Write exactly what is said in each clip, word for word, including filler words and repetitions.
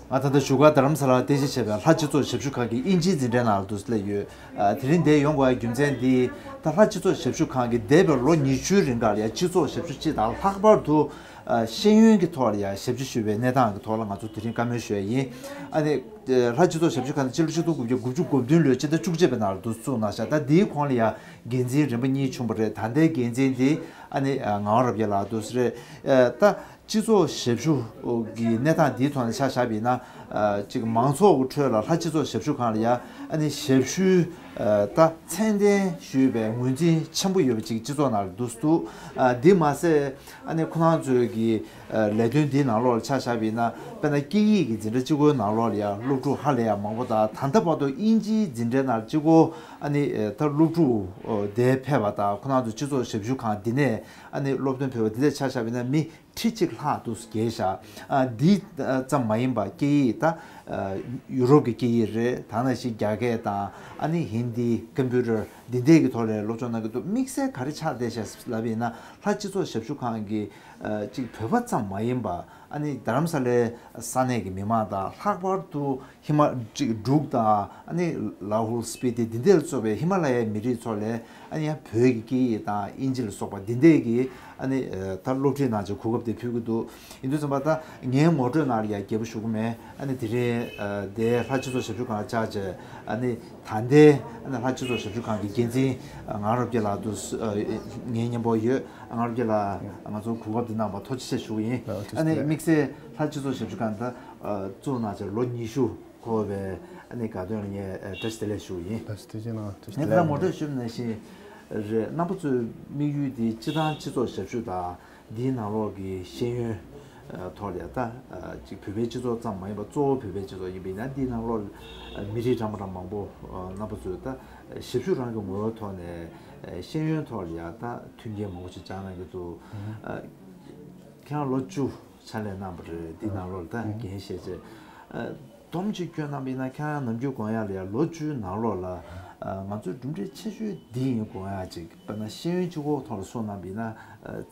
ང་ད་ལྟ་བཞུགས་སྒར་རྡ་རམ་ས་ལར་རྟེན་གཞི་བྱས་པའི་ལྷ་སྤྱི་ཚོགས་ཞབས་ཞུ་ཁང་གི་དབྱིན་ཇིའི་འཛིན་གྲྭའི་ནང་ལ་འདུག་སླེབས་ཡོད། ཨ། དེ་རིང་འདིར་ཡོང་དགོས་པའི་རྒྱུ་མཚན་འདི། ད་ལྷ་སྤྱི་ཚོགས་ཞབས་ཞུ་ཁང་གིས་འདས་པའི་ལོ་ཉི་ཤུའི་རིང་ག་ལ་ཡང་སྤྱི་ཚོགས་ཞབས་ཞུ་སྤྱི་དང་ལྷག་པར་དུ། ཨ། ཤེས་ཡོན་གྱི་ཐོག་ལ་ཡང་ཞབས་ཕྱི་ཞུ་བའི་གནས་སྟངས་ཀྱི་ཐོག་ལ་ང་ཚོ་དེ་རིང་བཀའ་མོལ་ཞུ་ཡ་ཡིན། ཨ་ནི། ལྷ་སྤྱི་ཚོགས་ཞབས་ཞུ་ཁང་འདི་སྤྱི་ལོ་ཆིག་སྟོང་དགུ་བརྒྱ་དགུ་བཅུ་གོ་བདུན་ལོའི་ཕྱི་ཟླ་བཅུ་གཅིག་པའི་ནང་ལ་འདུ་བཙུགས་གནང་ཤག་ད་འདིའི་གོང་ལ་ཡང་འགན་འཛིན་རིམ་པ་གཉིས་བྱུང་བ་རེད། ད་ལྟའི་འགན་འཛིན་འདི་ཨ་ནི་ངག་དབང་རབ་རྒྱས་ལགས་འདུག་སེ་རེད། ད་སྤྱི་ཚོགས་ཞབས་ཞུ་གི་གནས་སྟངས་འདིའི་ཐོག་ནས་ཆ་བཞག་པ་ཡིན་ན། ཅིག་མང་ཚོགས་ཀྱི་ཁྲོད་ལ་ལྷ་སྤྱི་ཚོགས་ཞབས་ཞུ་ཁང་ལ་ཡང་ཨ་ནི་ཞབས་ཞུའི་ད་ཚད་ལྡན་ཞུས་པའི་ངོས་འཛིན་ཆེན་པོ་ཡོད་པ་ཅིག་སྤྱི་ཚོགས་ནང་ལ་འདུག་སེ་འདུག་འདི་མ་ཟད། ཨ་ནི་ཁོ་རང་ཚོའི་གི་ལས་དོན་འདིའི་ནང་ལོགས་ལ་ཆ་བཞག་པ་ཡིན་ན། དཔེར་ན་སྐད་ཡིག་གི་འཛིན་གྲྭ་གཅིག་པོའི་ནང་ལོགས་ལ་ཡང་སློབ་ཕྲུག་ཧ་ལས་ཡང་མང་པོ་དང་། ད་ལྟ་བར་དུ་དབྱིན་ཇིའི་འཛིན་གྲྭའི་ནང་གཅིག་པོ་ཨ་ནི་ད་སློབ་ཕྲུག་དེ་ཕེབས་པ་དང་། ཁོ་རང་ཚོ་སྤྱི་ཚོགས་ཞབས་ཞུ་ཁང་འདི་ནས་ཨ་ནི་སློབ་སྟོན་ཕེབས་པ་འདི་ལ་ཆ་བཞག་པ་ཡིན་ན་མི་ཁྲི་གཅིག་ལྷག་འདུག་བརྒལ་བཞག་ཨ། འདི་ཙམ་མ་ཡིན་པ་སྐད་ཡིག་ད་ཡུ་རོབ་ཀྱི་སྐད་ཡིག་རེད། ད་ནང་བཞིན་རྒྱ་སྐད་དང་ཨ་ནི་ཧིན་དི། ཀམ་པུ་ཊར། འདི་འདྲས་ཀྱི་ཐོག་ལ་སློབ་སྦྱོང་གནང་གི་འདུག་དམིགས་བསལ་ག་རེ་ཆགས་བསྡད་ཤག་ལབ་པ་ཡིན་ན། ལྷ་སྤྱི་ཚོགས་ཞབས་ཞུ་ཁང་གི་ཨ་ཅིག་བོད་པ་ཙམ་མ་ཡིན་པ། ཨ་ནི་རྡ་རམ་ས་ལའི་ས་གནས་ཀྱི་མི་མང་དང་། ལྷག་པར་དུ་ཧི་མ་ཅིག་འབྲུག་དང་། ཨ་ནི་ལ་ཧུལ་སྤི་ཏི་འདི་འདྲས་ལ་སོགས་པའི་ཧི་མ་ལ་ཡའི་མི་རིགས་ཚོ་ལ་ཨ་ནི་ཡང་བོད་ཀྱི་སྐད་ཡིག་དང་དབྱིན་ཇི་ལ་སོགས་པ་འདི་འདྲས་ཀྱི་ཨ་ནི་ད་སློབ་ཁྲིད་གནང་ཆེད་གོ་སྐབས་དེ་ཕུལ་གྱི་འདུག་ཡིན་དུས་ཙམ་པ་ད་ངའི་ངོ་སྤྲོད་ནང་ལ་ཡང་རྒྱས་པོ་ཞུ་གི་མེད། ཨ་ནི་དེ་རིང་ཨ་དེ་ལྷ་སྤྱི་ཚོགས་ཞབས་ཞུ་ཁང་ལ་བཅར་བྱས། ཨ་ནི་ད་ལྟའི་ཨ་ནི་ལྷ་སྤྱི་ཚོགས་ཞབས་ཞུ་ཁང་གི་འགན་འཛིན་ངག་དབང་རབ་རྒྱས་ལགས་དུ་ངའི་མཉམ་པོ་ཡོད། ངག་དབང་རབ་རྒྱས་ལགས་ང་ཚོ་གོ་སྐབས་འདི་གནང་བར་ཐུགས་རྗེ་ཆེ་ཞུ་གི་ཡིན། ཨ་ནི་དམིགས་བསལ་ལྷ་སྤྱི་ཚོགས་ཞབས་ཞུ་ཁང་ད་བཙུགས་གནང་བྱས་ལོ་ཉི་ཤུ་འཁོར་བའི་ཨ་ནི་དགའ་སྟོན་ལ་ངས་བཀྲ་ཤིས་བདེ་ལེགས་ཞུ་གི་ཡིན། བཀྲ་ཤིས་བདེ་ལེགས་གནང་། བཀྲ་ཤིས་ངས་ད་ལྟ་ངོ་སྤྲོད་ཞུས་པ་ནང་བཞིན་རེད། རྣམ་པ་ཚོའི་དམིགས་ཡུལ་འདི་སྤྱི་བཏང་སྤྱི་ཚོགས་ཞབས་ཞུ་དང་། འདིའི་ནང་ལོགས་ཀྱི་ཤེས་ཡོན་ཐོག་ལ་ཡང་ད་ཅིག་བོད་པའི་སྤྱི་ཚོགས་ཙམ་མ་ཡིན་པར་གཙོ་བོ་བོད་པའི་སྤྱི་ཚོགས་ཡིན་པ་ཡིན་ན། འདིའི་ནང་ལོགས་མི་རིགས་འདྲ་མ་འདྲ་མང་པོ་རྣམ་པ་ཚོས་ད་ཞབས་ཞུ་རང་གི་ངོ་བོའི་ཐོག་ནས་ཤེས་ཡོན་ཐོག་ལ་ཡང་ད་མཐུན་རྐྱེན་མང་པོ་ཞིག་སྦྱངས་གནང་གི་འདུག་ཁྱེད་རང་ལོ་བཅུ་ཕྱག་ལས་གནང་བ་རེད། འདིའི་ནང་ལོགས་ལ་ད་འགན་བཞེས་བྱས། སྡོམ་གཅིག་སྐྱོན་གནང་བ་ཡིན་ན། ཁྱེད་རང་ནམ་རྒྱུན་དགོངས་ཡག་ལ་ཡང་ལོ་བཅུའི་ནང་ལོགས་ལ་ང་ཚོའི་གྲུབ་འབྲས་ཆེ་ཤོས་འདི་ཡིན་དགོངས་ཡག་ཅིག་དཔེར་ན་ཤེས་ཡོན་སྤྱི་ཁོག་ཐོག་ལ་གསུངས་གནང་བ་ཡིན་ན།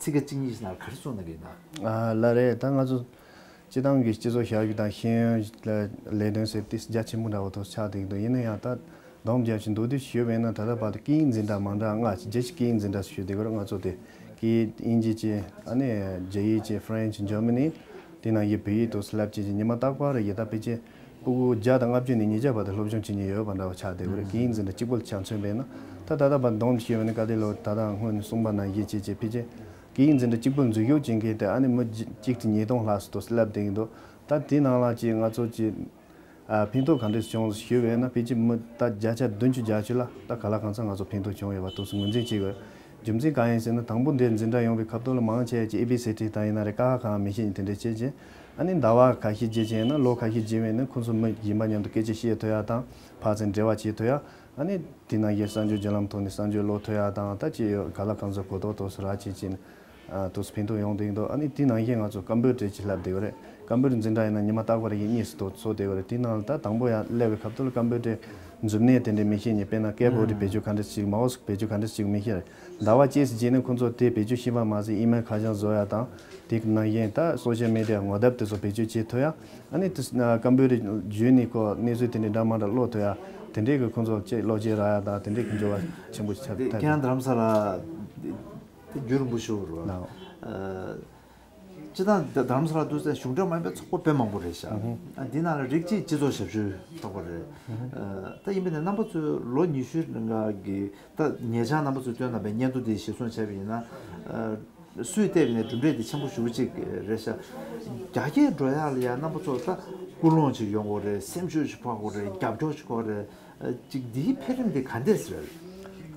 ཚིག་ཁ་གཅིག་གཉིས་ཤིག་ནང་ལ་ག་རེ་གསུངས་གནང་གི་ཡིན་ན། ལགས་རེད། ད་ང་ཚོ་སྤྱི་བཏང་གི་སྤྱི་ཚོགས་ཞབས་ཞུ་དང་ཤེས་ཡོན་ལ་ལས་དོན་ཟེར་དེ་རྒྱ་ཆེན་པོ་འདྲ་བོ་ཐོག་ཆགས་བསྡད་ཀྱི་འདུག་ཡིན་ན་ཡང་ད་སྡོམ་རྒྱག་ཆེད་མདོར་བསྡུས་ཞུས་པ་ཡིན་ན། ད་ལྟ་བར་དུ་སྐད་ཡིག་འཛིན་གྲྭ་མང་དྲགས་ལྔ་ཅིག་བརྒྱད་ཅིག་སྐད་ཡིག་འཛིན་གྲྭ་ཞུ་བསྡད་ཀྱི་རེད། ང་ཚོ་དེ་སྐད་ཡིག་དབྱིན་ཇི་བཅས། ཨ་ནི་རྒྱ་ཡིག་བཅས། French། Germany། དེ་ནང་བཞིན་བོད་ཡིག་དང་བསླབ་བྱས་ཀྱི་ཉི་མ་རྟག་པར་ཡི་ད་ཕལ་ཆེར་ཕྲུ་གུ་བརྒྱ་དང་ལྔ་བཅུ་ནས་ཉིས་བརྒྱ་བར་དུ་སློབ་སྦྱོང་བྱེད་མཁན་ཡོད་པ་འདྲ་བ་ཆགས་བསྡད་ཀྱི་རེད། སྐད་ཡིག་འཛིན་གྲྭ་གཅིག་པོ་ལ་ཆ་མཚོན་པས་ན། ད་ད་ལྟ་བར་སྡོམ་ཞུས་པ་ནི་ག་དེ་ལོ་ད་ལྟ་སྔོན་ནས་གསུངས་པ་ནང་བཞིན་བྱས་བྱས་ཕལ་ཆེར་སྐད་ཡིག་འཛིན་གྲྭ་གཅིག་པོ་འཛུལ་ཞུགས་བྱེད་མཁན་དེ་ཨ་ནི་མི་གཅིག་དང་ཉིས་སྟོང་ལྷག་ཙམ་དུ་བསླབ་བསྡད་ཀྱི་འདུག་ད་དེ་ནང་ལ་ཅིག་ང་ཚོ་ཅིག་ཨ། ཕན་ཐོགས་ག་འདྲས་བྱུང་ཞུས་པས་ན། ཕལ་ཆེར་མི་ད་བརྒྱ་ཆ་བདུན་ཅུ་བརྒྱད་ཅུ་ལ་ད་གང་ལ་གང་འཚམ་ང་ཚོ་ཕན་ཐོགས་བྱུང་ཡོད་པ་འདུག་སེ་ངོས་འཛིན་བྱེད་དགོས། རྒྱུ་མཚན་གང་ཡིན་ཟེར་ན། དང་པོ་འདིར་འཛིན་གྲྭ་ཡོང་བའི་སྐབས་ཐོག་ལ་མང་ཆེ་ཅིག་ཨེ་བི་སི་ཌི་དང་ཡིན་ན་རེད། ཀ་ཁ་ག་ང་མི་ཤེས་ནས་དེ་འདྲས་བྱས་རྗེས། ཨ་ནི་ཟླ་བ་ཁ་ཤས་རྗེས་ཅིག་ཡིན་ན། ལོ་ཁ་ཤས་རྗེས་བས་ན་ཁོང་ཚོ་མི་གཞན་པ་མཉམ་དུ་སྐད་ཆ་བཤད་ཐུབ་ཡ་དང་། ཕར་ཚུར་འབྲེལ་བ་བྱེད་ཐུབ་ཡ། ཨ་ནི་དེ་ནང་བཞིན་གསར་འགྱུར་བརྒྱུད་ལམ་ཐོག་ནས་གསར་འགྱུར་ཀློག་ཐུབ་ཡ་དང་། ད་ཅི་ཡོད་ག་ལ་གང་འཚམ་གོ་རྟོགས་ཏོག་ཙམ་རག་བྱས་བྱས་ནས། ཨ། ཏོག་ཙམ་ཕན་ཐོགས་ཡོང་བསྡད་ཀྱི་འདུག་ཨ་ནི་དེ་ནང་བཞིན་ང་ཚོ་ཀམ་པུ་ཊར་ཅིག་བསླབ་བསྡད་ཡོད་རེད། ཀམ་པུ་ཊར་འཛིན་གྲྭ་ཡིན་ན་ཉི་མ་རྟག་པར་ཡིན་གཉིས་སུ་ཏོག་ཙམ་ཚོགས་བསྡད་ཡོད་རེད། དེ་ནང་ལ་ད་དང་པོ་ཡར་སླེབས་པའི་སྐབས་དེ་ལ་ཀམ་པུ་ཊར་མཛུབ་གནོན་དེ་འདྲ་མི་ཤེས་མཁན། དཔེར་ན་ཀི་བྷོར་ཌི་བེད་སྤྱོད་ག་འདྲ་ཅིག་མའོ་སི་བེད་སྤྱོད་ག་འདྲ་ཅིག་མི་ཤེས་རེད། ཟླ་བ་གཅིག་ཙམ་རྗེས་ནས་ཁོང་ཚོ་དེ་བེད་སྤྱོད་ཤེས་པ་མ་ཟད་ཨི་མེལ་ཁ་བྱང་བཟོ་ཡ་དང་། དེ་ནང་བཞིན་ད་སོ་ཤལ་མི་ཌི་ཡ་ངོ་དེབ་དེ་ཚོ་བེད་སྤྱོད་བྱེད་ཐུབ་ཡ། ཨ་ནི་དེ་ཀམ་པུ་ཊར་བརྒྱུད་ནས་ཁོ་གནས་ཚུལ་དེ་འདྲའི་འདྲ་མ་འདྲ་ཀློག་ཐུབ་ཡ། དེ་འདྲའི་གི་ཁོང་ཚོ་ཅིག་བློ་སྐྱེད་རག་ཡ་དང་། དེ་འདྲའི་གི་འགྱུར་བ་ཆེན་པོ་ཞིག་ཐེབས། དེ་ཁྱེད་རང་རྡ་རམ་ས་ལ་དེ་རྒྱུན་རིང་པོ་བཞུགས་རེད་བ། ལགས། ཨ། སྤྱིར་བཏང་རྡ་རྡ་རམ་ས་ལ་འདུག་སའི་གཞུང་འབྲེལ་མ་ཡིན་པའི་ཚོགས་པ་དཔེ་མང་པོ་རེད་ཤག་ཨ་ཧུ། ཨ། འདི་ནང་ལ་རིགས་གཅིག་སྤྱི་ཚོགས་ཞབས་ཞུའི་ཚོགས་པ་རེད། ཨ། ད་ཡིན་པ་ནས་རྣམ་པ་ཚོས་ལོ་ཉི་ཤུའི་རིང་ག་གི་ད་ཉེ་ཆར་རྣམ་པ་ཚོས་བཏོན་གནང་པའི་སྙན་ཐོ་འདི་གཞིར་བཟུང་བྱས་པ་ཡིན་ན། ཨ། སུས་བལྟས་པ་ཡིན་ནའི་གྲུབ་འབྲས་འདི་ཆེན་པོ་ཞེ་པོ་ཅིག་རེད་ཤག་རྒྱ་སྐྱེད་འགྲོ་ཡག་ལ་ཡང་རྣམ་པ་ཚོ་ད་སྐུལ་སློང་ཅིག་ཡོང་དགོས་རེད། སེམས་ཤུགས་ཅིག་འཕར་དགོས་རེད། རྒྱབ་སྐྱོར་ཅིག་དགོས་རེད། ཅིག་འདིའི་འཕེལ་རིམ་འདི་ག་འདྲས་རེད།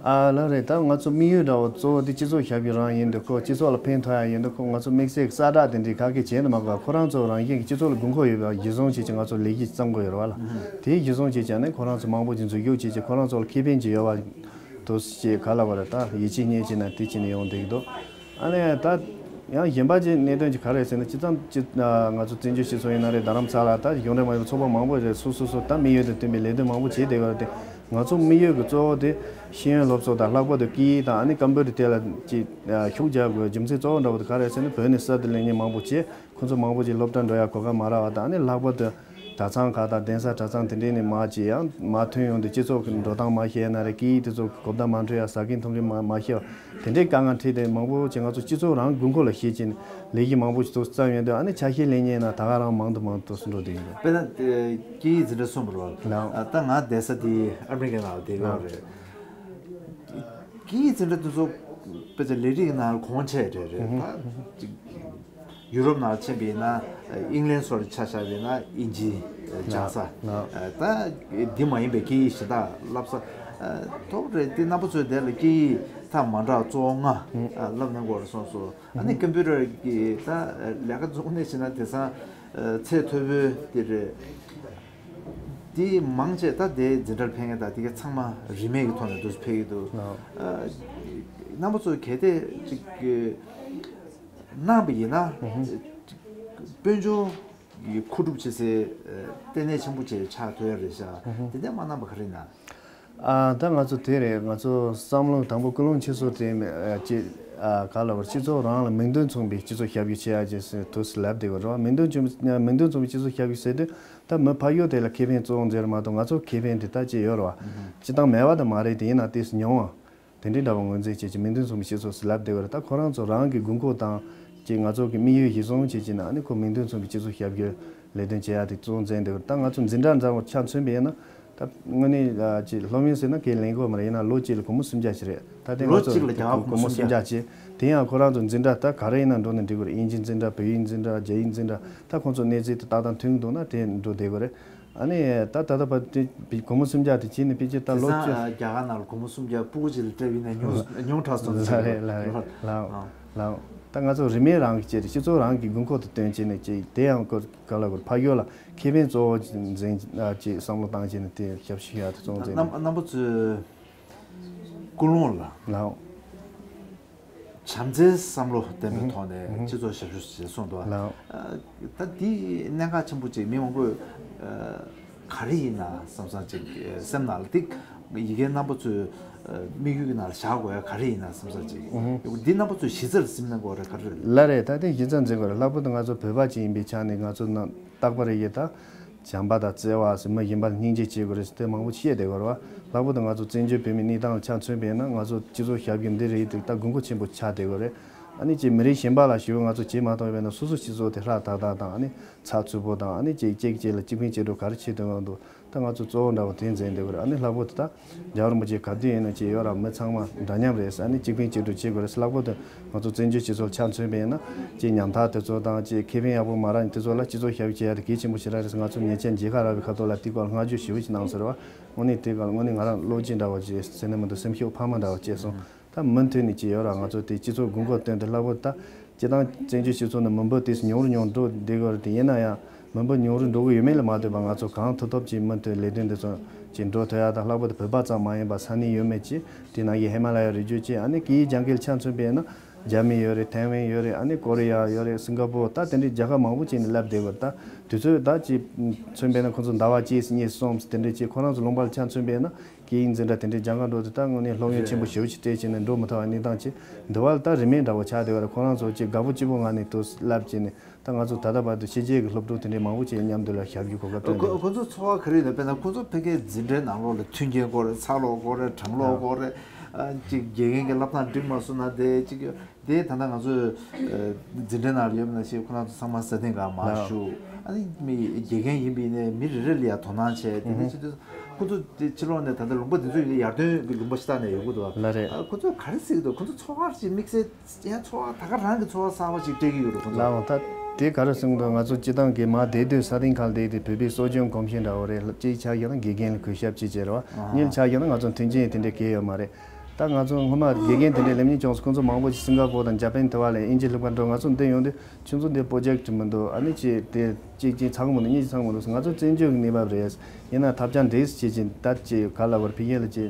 ཨ། ལགས་རེད། ད་ང་ཚོ་དམིགས་ཡུལ་འདྲ་བོ་གཙོ་བོ་འདི་སྤྱི་ཚོགས་ཞབས་ཞུ་རང་ཡིན་དུས་ཁོ་སྤྱི་ཚོགས་ལ་ཕན་ཐོགས་ཡ་ཡིན་དུས་ཁོ་ང་ཚོ་དམིགས་བསལ་གྱི་གསལ་བསྒྲགས་དེ་འདྲའི་ག་གེ་བྱེད་ནི་མ་དགོས། ཁོ་རང་ཚོ་རང་བཞིན་གྱི་སྤྱི་ཚོགས་ལ་དགོས་མཁོ་ཡོད་པ་གཞིར་བཟུང་བྱས་ཀྱི་ང་ཚོ་ལས་གཞི་བརྩམས་དགོས་ཡོད་རེད་བ་ལ། དེའི་གཞིར་བཟུང་བྱས་ཀྱང་ནི་ཁོ་རང་ཚོ་མང་པོ་ཅིག་འཛུལ་ཞུགས་བྱས་ཀྱི་ཁོ་རང་ཚོ་ལ་ཁེ་ཕན་ཅིག་ཡོད་པ་འདུག་ཅེས་ག་ལ་བ་རེད། ད་ཡིད་ཆེས་རྙེད་བྱས་ན་དེ་བྱས་ནས་ཡོང་བསྡད་ཀྱི་འདུག་ཨ་ནི་ད་ཡང་གཞན་པ་ཅིག་གནད་དོན་ཅིག་ག་རེ་ཟེར་ན། སྤྱིར་བཏང་ཅིག་ང་ཚོ་བཙན་བྱོལ་སྤྱི་ཚོགས་ཡིན་ན་རེད། རྡ་རམ་ས་ལ་ད་གཞུང་འབྲེལ་མ་ཡིན་པའི་ཚོགས་པ་མང་པོ་རེད། སོ་སོ་སོ་ད་དམིགས་ཡུལ་དང་བསྟུན་པའི་ལས་དོན་མང་པོ་བྱས་བསྡད་ཡོད་རེད་དེ། ང་ཚོ་དམིགས་ཡུལ་གྱི་གཙོ་བོ་དེ་ཤེས་ཡོན་སློབ་གསོ་དང་། ལྷག་པར་དུ་སྐད་ཡིག་དང་ཨ་ནི་ཀམ་པུ་ཊར་དེ་ལ་ཅིག་ཤུགས་རྒྱག་དགོས་རྒྱུ་མཚན་གཙོ་བོ་འདྲ་བོ་དེ་ག་རེ་ཟེར་ན། བོད་ནས་གསར་དུ་སླེབས་མཁན་མང་པོ་བྱས། ཁོང་ཚོ་མང་པོ་ཅིག་སློབ་གྲྭ་འགྲོ་ཡ་གོ་སྐབས་མ་རག་པ་དང་། ཨ་ནི་ལྷག་པར་དུ་ གྲྭ་ཚང་ཁག་དང་གདན་ས་གྲྭ་ཚང་དེ་འདྲས་ནས་མར་ཅིག་ཡང་མར་ཐོན་ཡོང་དུས་སྤྱི་ཚོགས་ཀྱི་འགྲོ་སྟངས་མར་ཤེས་ན་རེད། སྐད་ཡིག་དེ་ཚོ་གོ་བརྡ་མར་འཕྲོད་ཡ། ཟ་མཁན་འཐུང་མཁན་མར་མར་ཤེས་པ། དེ་འདྲའི་དཀའ་ངལ་འཕྲད་དེ་མང་པོ་ཅིག་ང་ཚོ་སྤྱི་ཚོགས་རང་དགོས་མཁོ་ལ་གཞིགས་བྱས་ནས་ལས་གཞི་མང་པོ་ཞིག་ཐོག་བརྩམས་ཡོང་དུས། ཨ་ནི་ཆ་ཤས་ལེན་མཁན་ཡིན་ན་ད་ག་རང་མང་དུ་མང་དུ་འགྲོ་བསྡད་ཡོད་རེད། དཔེར་ན་སྐད་ཡིག་འཛིན་གྲྭ་གསུངས་པ་རེད་བ། ལགས། ད་ང་བསྡད་ས་དེ་ཨ་མི་རི་ཀའི་ནང་ལ་བསྡད་ཡོད་རེད། སྐད་ཡིག་འཛིན་གྲྭ་དེ་ཚོ་དཔེ་ཆ་ལས་རིགས་ནང་ལ་གོང་ཆེ་རེད་རེད། ད་ཅིག་ཡུ་རོབ་ནང་ཕྱིན་པ་ཡིན་ན་ཨིང་ལན་སོགས་ཆ་བཞག་པ་ཡིན་ན་ཨིན་ཇི་སྦྱང་ས། ལགས། ད་འདི་མ་ཡིན་པའི་སྐད་ཡིག་གཞན་དག་བསླབ་ས་ཐོབ་རེད། དེ་རྣམ་པ་ཚོས་དེ་ལ་སྐད་ཡིག་ཐ་མ་འདྲ་གཙོ་བོ་ལྔ་བསླབ་གནང་དགོས་རེད་གསུངས་སོང་། ཨ་ནི་ཀམ་པུ་ཊར་གྱི་ད་ལས་ཀ་འཛུགས་ནས་བྱས་ན་དེང་སང་ཚད་མཐོ་པོའི་དེ་རེད། དེ་མང་ཆེ་ད་དེ་འཛིན་གྲྭར་ཕེབས་མཁན་དང་དེ་ག་ཚང་མ་རིན་མེད་ཀྱི་ཐོག་ནས་འདུག་ཕེབས་ཀྱི་འདུག་ལགས། ཨ་རྣམ་པ་ཚོས་གལ་ཏེ་ཅིག་གནང་བ་ཡིན་ན་དཔལ་འབྱོར་གྱི་མཁོ་སྒྲུབ་བྱེད་སའི་ལྟེ་གནས་ཆེན་པོ་ཅིག་ཆགས་ཐུབ་ཡ་རེད་ཤག་དེ་འདྲ་མ་གནང་པ་ག་རེ་ཡིན་ན། ཨ་ད་ང་ཚོ་དེ་རེད། ང་ཚོ་བསམ་བློ་དང་པོ་ཀུན་སློང་ཆེ་ཤོས་དེ་ཨ་ཅིག་ཨ་ག་ལ་བར་སྤྱི་ཚོགས་རང་ལ་མིང་དོན་མཚུངས་པའི་སྤྱི་ཚོགས་ཞབས་ཞུ་བྱེད་ཡ་ཅེས་ཟེར་དུས་སུ་ལབ་བསྡད་ཡོད་རེད་བ། མིང་དོན་མཚུངས་མིང་དོན་མཚུངས་པའི་སྤྱི་ཚོགས་ཞབས་ཞུ་ཟེར་དུས་ད་མི་ཕ་ཡུལ་དེ་ལ་ཁེ་ཕན་གཙོ་བོ་འཛིན་རེད་མ་གཏོགས་ང་ཚོ་ཁེ་ཕན་དེ་ད་ཅིག་ཡོད་རེད་བ། སྤྱི་བཏང་མེད་པ་དེ་མ་རེད། དེ་ཡིན་ན་དེ་སུ་མྱོང་བ། དེ་འདྲའི་འདྲ་བ་ངོས་འཛིན་བྱེད་ཀྱི་མིང་དོན་མཚུངས་པའི་སྤྱི་ཚོགས་སུ་ལབ་བསྡད་ཡོད་རེད། ད་ཁོ་རང་ཚོ་རང་གི་དགོས་མཁོ་དང་ཅིག་ང་ཚོ་གི་དམིགས་ཡུལ་གཞིར་བཟུང་བྱེད་ཀྱི་ན་ཨ་ནི་ཁོ་མིང་དོན་མཚུངས་པའི་སྤྱི་ཚོགས་ཞབས་ཞུ་ལས་དོན་བྱེད་ཡ་དེ་གཙོ་བོ་འཛིན་བསྡད་ཡོད་རེད། ད་ང་ཚོ་འཛིན་གྲྭ་འདྲ་བོ་ཆ་མཚོན་པ་ཡིན་ན་ད་དངོས་གནས་ཅིག་སློབ་ཡོན་ཟེར་ན་ཁས་ལེན་དགོས་མ་རེད། ཡིན་ན་ལོ་གཅིག་ལ་སྒོར་མོ་སུམ་བརྒྱ་ཞིག་རེད། ད་དེ་ང་ལོ་ཚོ་གཅིག་ལ་རྒྱ་གར་སྒོར་མོ་སུམ་བརྒྱ་བྱས། དེ་ཡང་ཁོ་རང་ཚོ་འཛིན་གྲྭ་ད་ག་རེ་ཡིན་ན་འགྲོ་ནས་འགྲིག་གི་རེད། དབྱིན་ཇིའི་འཛིན་གྲྭ། བོད་ཡིག་འཛིན་གྲྭ། རྒྱ་ཡིག་འཛིན་གྲྭ། ད་ཁོང་ཚོ་གནས་ཚུལ་དེ་ཏག་ཏག་མཐུན་གྱི་འདུག་ན་དེ་འགྲོ་བསྡད་ཀྱི་རེད། ཨ་ནི་ད་ད་ལྟ་བར་དུ་སྒོར་མོ་སུམ་བརྒྱ་དེ་བྱས་ནས་ཕལ་ཆེར་ད་དེང་ལོ་སང་བཅུ། རྒྱ་གར་ནང་ལ་སྒོར་མོ་སུམ་བརྒྱ་སྤུ་གུ་གཅིག་ལ་སྤྲད་པ་ཡིན་ན་ཉུང་ཉུང་དྲགས་སོང་ཟེར་གྱི་རེད། ལགས་རེད། ལགས་རེད། ལགས་ལགས། ད་ང་ཚོ་རིན་མེད་རང་གི་ཆེད་དུ་སྤྱི་ཚོགས་རང་གི་དགོས་མཁོ་དེ་བཏོན་བྱས་ནས་ཅིག་དེ་ཡང་ཁོ་ག་ལ་གོ་ཕ་ཡུལ་ལ་ཁེ་ཕན་གཙོ་བོ་འཛིན་ཅིག་བསམ་བློ་བཏང་བྱས་ནས་དེ་ཞབས་ཞུ་ཡག་དེ་གཙོ་བོ་འཛིན། རྣམ་རྣམ་པ་ཚོས་ཀུན་སློང་ལ། ལགས། བྱམས་བརྩེའི་བསམ་བློ་ལྡན་པའི་ཐོག་ནས་སྤྱི་ཚོགས་ཞབས་ཞུ་ཞེས་གསུངས་འདུག་ལགས། ད་འདི་གནད་འགག་ཆེན་པོ་ཅིག་མི་མང་པོས་ག་རེ་ཡིན་ན་བསམ་བསམ་ཅིག་སེམས་ནང་ལ་ཏིག་ཡི་གེ་རྣམ་པ་ཚོས་དམིགས་ཡུལ་གྱི་ནང་ལ་བཞག་དགོས་ཡ་ག་རེ་ཡིན་ན་བསམ་བསམ་ཅིག་འདི་རྣམ་པ་ཚོས་གཞི་རྩར་སེམས་ནང་དགོས་རེད་ག་རེ་རེད། ལགས་རེད། ད་དེ་གཞི་རྩར་འཛིན་དགོས་རེད། ལྷག་པར་དུ་ང་ཚོ་བོད་པ་ཅིག་ཡིན་པའི་ཆ་ནས་ང་ཚོ་ནང་རྟག་པར་ཡི་གེ་ད་བྱམས་པ་དང་བརྩེ་བ་ཟེར། མི་གཞན་པ་ལ་སྙིང་རྗེ་བྱེད་དགོས་རེད་ཟེར་དེ་མང་པོ་བཤད་བསྡད་ཡོད་རེད་བ། ལྷག་པར་དུ་ང་ཚོ་བཙན་བྱོལ་བོད་མིའི་གནས་སྟངས་ལ་ཆ་མཚོན་པ་ཡིན་ན་ང་ཚོ་སྤྱི་ཚོགས་ཞབས་ཞུ་འདི་རིགས་དེ་ད་དགོས་མཁོ་ཆེན་པོ་ཆགས་བསྡད་ཡོད་རེད། ཨ་ནི་ཅིག་མི་རིགས་གཞན་པ་ལ་ཞུ་བ་ང་ཚོ་བྱེད་མ་ཐུབ་པ་ཡིན་ན་སོ་སོ་སྤྱི་ཚོགས་དེ་ཧྲག་ཏག་ཏག་དང་ཨ་ནི་ཚགས་ཚུད་པོ་དང་ཨ་ནི་ཅིག་གཅིག་གཅིག་ལ་གཅིག་ཕན་གཅིག་གྲོགས་ག་རེ་བྱེད་ཐུབ་ཡོང་འདུག་ད་ང་ཚོ་གཙོ་བོ་འདྲ་བོ་དེ་འཛིན་བསྡད་ཡོད་རེད། ཨ་ནི་ལྷག་པར་དུ་ད་རྒྱལ་བ་རིན་པོ་ཆེ་ག་དུས་ཡིན་ན་ཅིག་ཡོད་ར་མི་ཚང་མ་འདྲ་མཉམ་རེད། ཨ་ནི་གཅིག་ཕན་གཅིག་གྲོགས་བྱེད་དགོས་རེད། ལྷག་པར་དུ་ང་ཚོ་བཙན་བྱོལ་སྤྱི་ཚོགས་ལ་ཆ་མཚོན་པ་ཡིན་ན་ཅིག་ཉམ་ཐག་དེ་ཚོ་དང་ཅིག་ཁེ་ཕན་ཡག་པོ་མ་རག་མཁན་དེ་ཚོ་ལ་སྤྱི་ཚོགས་ཞབས་ཞུ་བྱེད་ཡ་དེ་གལ་ཆེན་པོ་ཞེ་དྲག་རེད། ང་ཚོ་ཉེ་ཆར་མཇལ་ཁ་རག་པའི་ཁ་ཐོག་ལ་དེ་སྐོར་ལ་བསྔགས་བརྗོད་ཞེ་པོ་ཅིག་གནང་ཟེར་བ། དངོས་གནས་དེ་སྐོར་ལ་དངོས་གནས་ང་རང་བློ་སྐྱེད་འདྲ་བོ་ཅིག་ཟེར་ན་མི་འདུག་སེམས་ཤུགས་འཕར་མ་འདྲ་བོ་སྐྱེས་སོང་། ད་མུ་མཐུད་ནས་ཅིག་ཡོད་ར་ང་ཚོ་དེ་སྤྱི་ཚོགས་དགོས་མཁོ་བཏོན་ཏེ་ལྷག་པར་དུ་སྤྱི་བཏང་བཙན་བྱོལ་སྤྱི་ཚོགས་ནང་མི་འབོར་དེ་ཉུང་རུ་ཉུང་རུ་འགྲོ་བསྡད་ཡོད་རེད། དེ་ཡིན་ན་ཡང་མི་འབོར་ཉུང་རུ་འགྲོ་གི་ཡོད་མེད་ལ་མ་ལྟོས་པར་ང་ཚོ་གང་ཐུབ་ཐུབ་ཅིག་མུ་མཐུད་ལས་དོན་འདི་ཚོ་ཅིག་འགྲོ་ཐུབ་ཡ་དང་། ལྷག་པར་དུ་བོད་པ་ཙམ་མ་ཡིན་པར་ས་གནས་ཡོད་མེད་ཅིག་དེ་ནང་གི་ཧི་མ་ལ་ཡ་རི་རྒྱུད་ཅིག་ཨ་ནི་སྐད་ཡིག་སྦྱང་མཁན་ཆ་མཚོན་པ་ཡིན་ན་རྒྱ་མི་ཡོད་རེད། ཐའེ་ཝན་ཡོད་རེད། ཨ་ནི་ཀོ་རི་ཡ་ཡོད་རེད། སིང་ག་པོར། ད་དེ་འདྲའི་རྒྱལ་ཁབ་མང་པོ་ཅིག་ནས་བསླབ་བསྡད་ཡོད་རེད། ད་དུས་ཚོད་ད་ཅིག་མཚོན་པ་ཡིན་ན་ཁོང་ཚོ་ཟླ་བ་གཅིག་གཉིས་གསུམ་དེ་འདྲའི་ཅིག་ཁོ་རང་ཚོ་ལུང་པ་ལ་ཆ་མཚོན་པ་ཡིན་ན། སྐད་ཡིག་འཛིན་གྲྭ་དེ་འདྲའི་སྦྱང་ག་འགྲོ་དུས་ད་དངོས་གནས་སློབ་ཡོན་ཆེན་པོ་ཞེ་པོ་ཅིག་སྤྲད་བྱས་ནས་འགྲོ་མི་ཐུབ་པའི་གནས་སྟངས་ཅིག་འདི་བ་ལ་ད་རིན་མེད་འདྲ་བོ་ཆགས་བསྡད་ཡོད་རེད། ཁོ་རང་ཚོ་ཅིག་དགའ་པོ་སྐྱིད་པོ་ངང་ནས་དུ་བསླབ་བྱས་ནས་ད་ང་ཚོ་ད་ལྟ་བར་དུ་ཕྱི་རྒྱལ་གྱི་སློབ་ཕྲུག་དེ་འདྲའི་མང་པོ་ཅིག་མཉམ་དུ་ལ་ཞབས་ཞུ་གོ་སྐབས་བཏོན་ཏེ། ཁོ་ཁོ་ཚོ་འཚོ་བ་ག་རེ་ཡིན་ན། དཔེར་ན་ཁོ་ཚོ་ཕ་གིའི་འཛིན་གྲྭའི་ནང་ལོགས་ལ་མཐུན་རྐྱེན་དགོས་རེད། ཚ་ལོག་དགོས་རེད། གྲང་ལོག་དགོས་རེད། ཅིག་དགེ་རྒན་གྱི་བསླབ་སྟངས་འགྲིག་མ་སོང་ན་དེ་ཅིག་དེ་ད་ལྟ་ང་ཚོས་འཛིན་གྲྭའི་ནང་ལ་ཡོད་པ་ནང་བཞིན་ཁོ་རང་ཚོ་ཚང་མ་ས་སྟེང་ག་མར་བཞུགས། ཨ་ནི་མི་དགེ་རྒན་ཡིན་པ་ཡིན་ནའི་མི་རེ་རེ་ལ་ཡང་དོ་སྣང་བྱས། དེ་འདྲ་བྱེད་དུས་ཁོ་ཚོ་དེ་ཕྱི་ལོགས་ནས་ད་ལྟ་ལུང་པ་འདི་ཚོ་ཡོད་ཡར་ཐོན་གྱི་ལུང་པ་ཤ་སྟག་ནས་ཡོང་གི་འདུག་བ། ལགས་རེད། ཨ་ཁོ་ཚོ་ག་རེ་ཟེར་གྱི་འདུག་ཁོ་ཚོ་འཚོ་བ་ཅིག་དམིགས་བསལ་ཡང་འཚོ་བ་ད་ག་རང་གི་འཚོ་བ་གསར་པ་ཅིག་སྤྲད་ཀྱི་ཡོད་རེད་ཁོ་ཚོ། ལགས་འོང་། ད་དེ་ག་རེ་གསུངས་འདུག་ང་ཚོ་སྤྱི་བཏང་གི་མར་བསྡད་དུས་ས་སྟེང་ཁ་ལ་བསྡད་དུས་བོད་པའི་གསོ་སྐྱོང་གོམས་གཤིས་འདྲ་བོ་རེད། གཅིག་ཆ་བཞག་ན་དགེ་རྒན་ལ་གུས་ཞབས་བྱེད་བྱས་རེད་བ། གཉིས་ཆ་བཞག་ན་ང་ཚོ་མཐུན་རྐྱེན་དེ་འདྲས་གང་ཡང་ཡོད་མ་རེད། ད་ང་ཚོ་སྔོན་མ་དགེ་རྒན་དེ་འདྲས་སླེབས་མཁན་བྱུང་སོང་། ཁོང་ཚོ་མང་པོ་ཞིག་སིང་ག་པོར་དང་ཇ་པན་དེ་བ་ལ་དབྱིན་ཇི་སློབ་གར་འགྲོ། ང་ཚོ་འདིར་ཡོང་དུས་ཁྱོད་ཚོ་འདིར་པོ་ཇེག་མི་འདུག་ཨ་ནི་ཅིག་དེ་གཅིག་གཅིག་ཚང་གི་མི་འདུག་གཉིས་ཀྱིས་ཚང་གི་མི་འདུག་ང་ཚོ་བཙན་བྱོལ་གྱི་གནས་བབ་རེད། ཡིན་ན་ཐབས་ཆག་འགྲིག་བྱེད་ཀྱིན་ད་ཅིག་ག་ལ་བར་ཕི་གེ་ལ་ཅིག་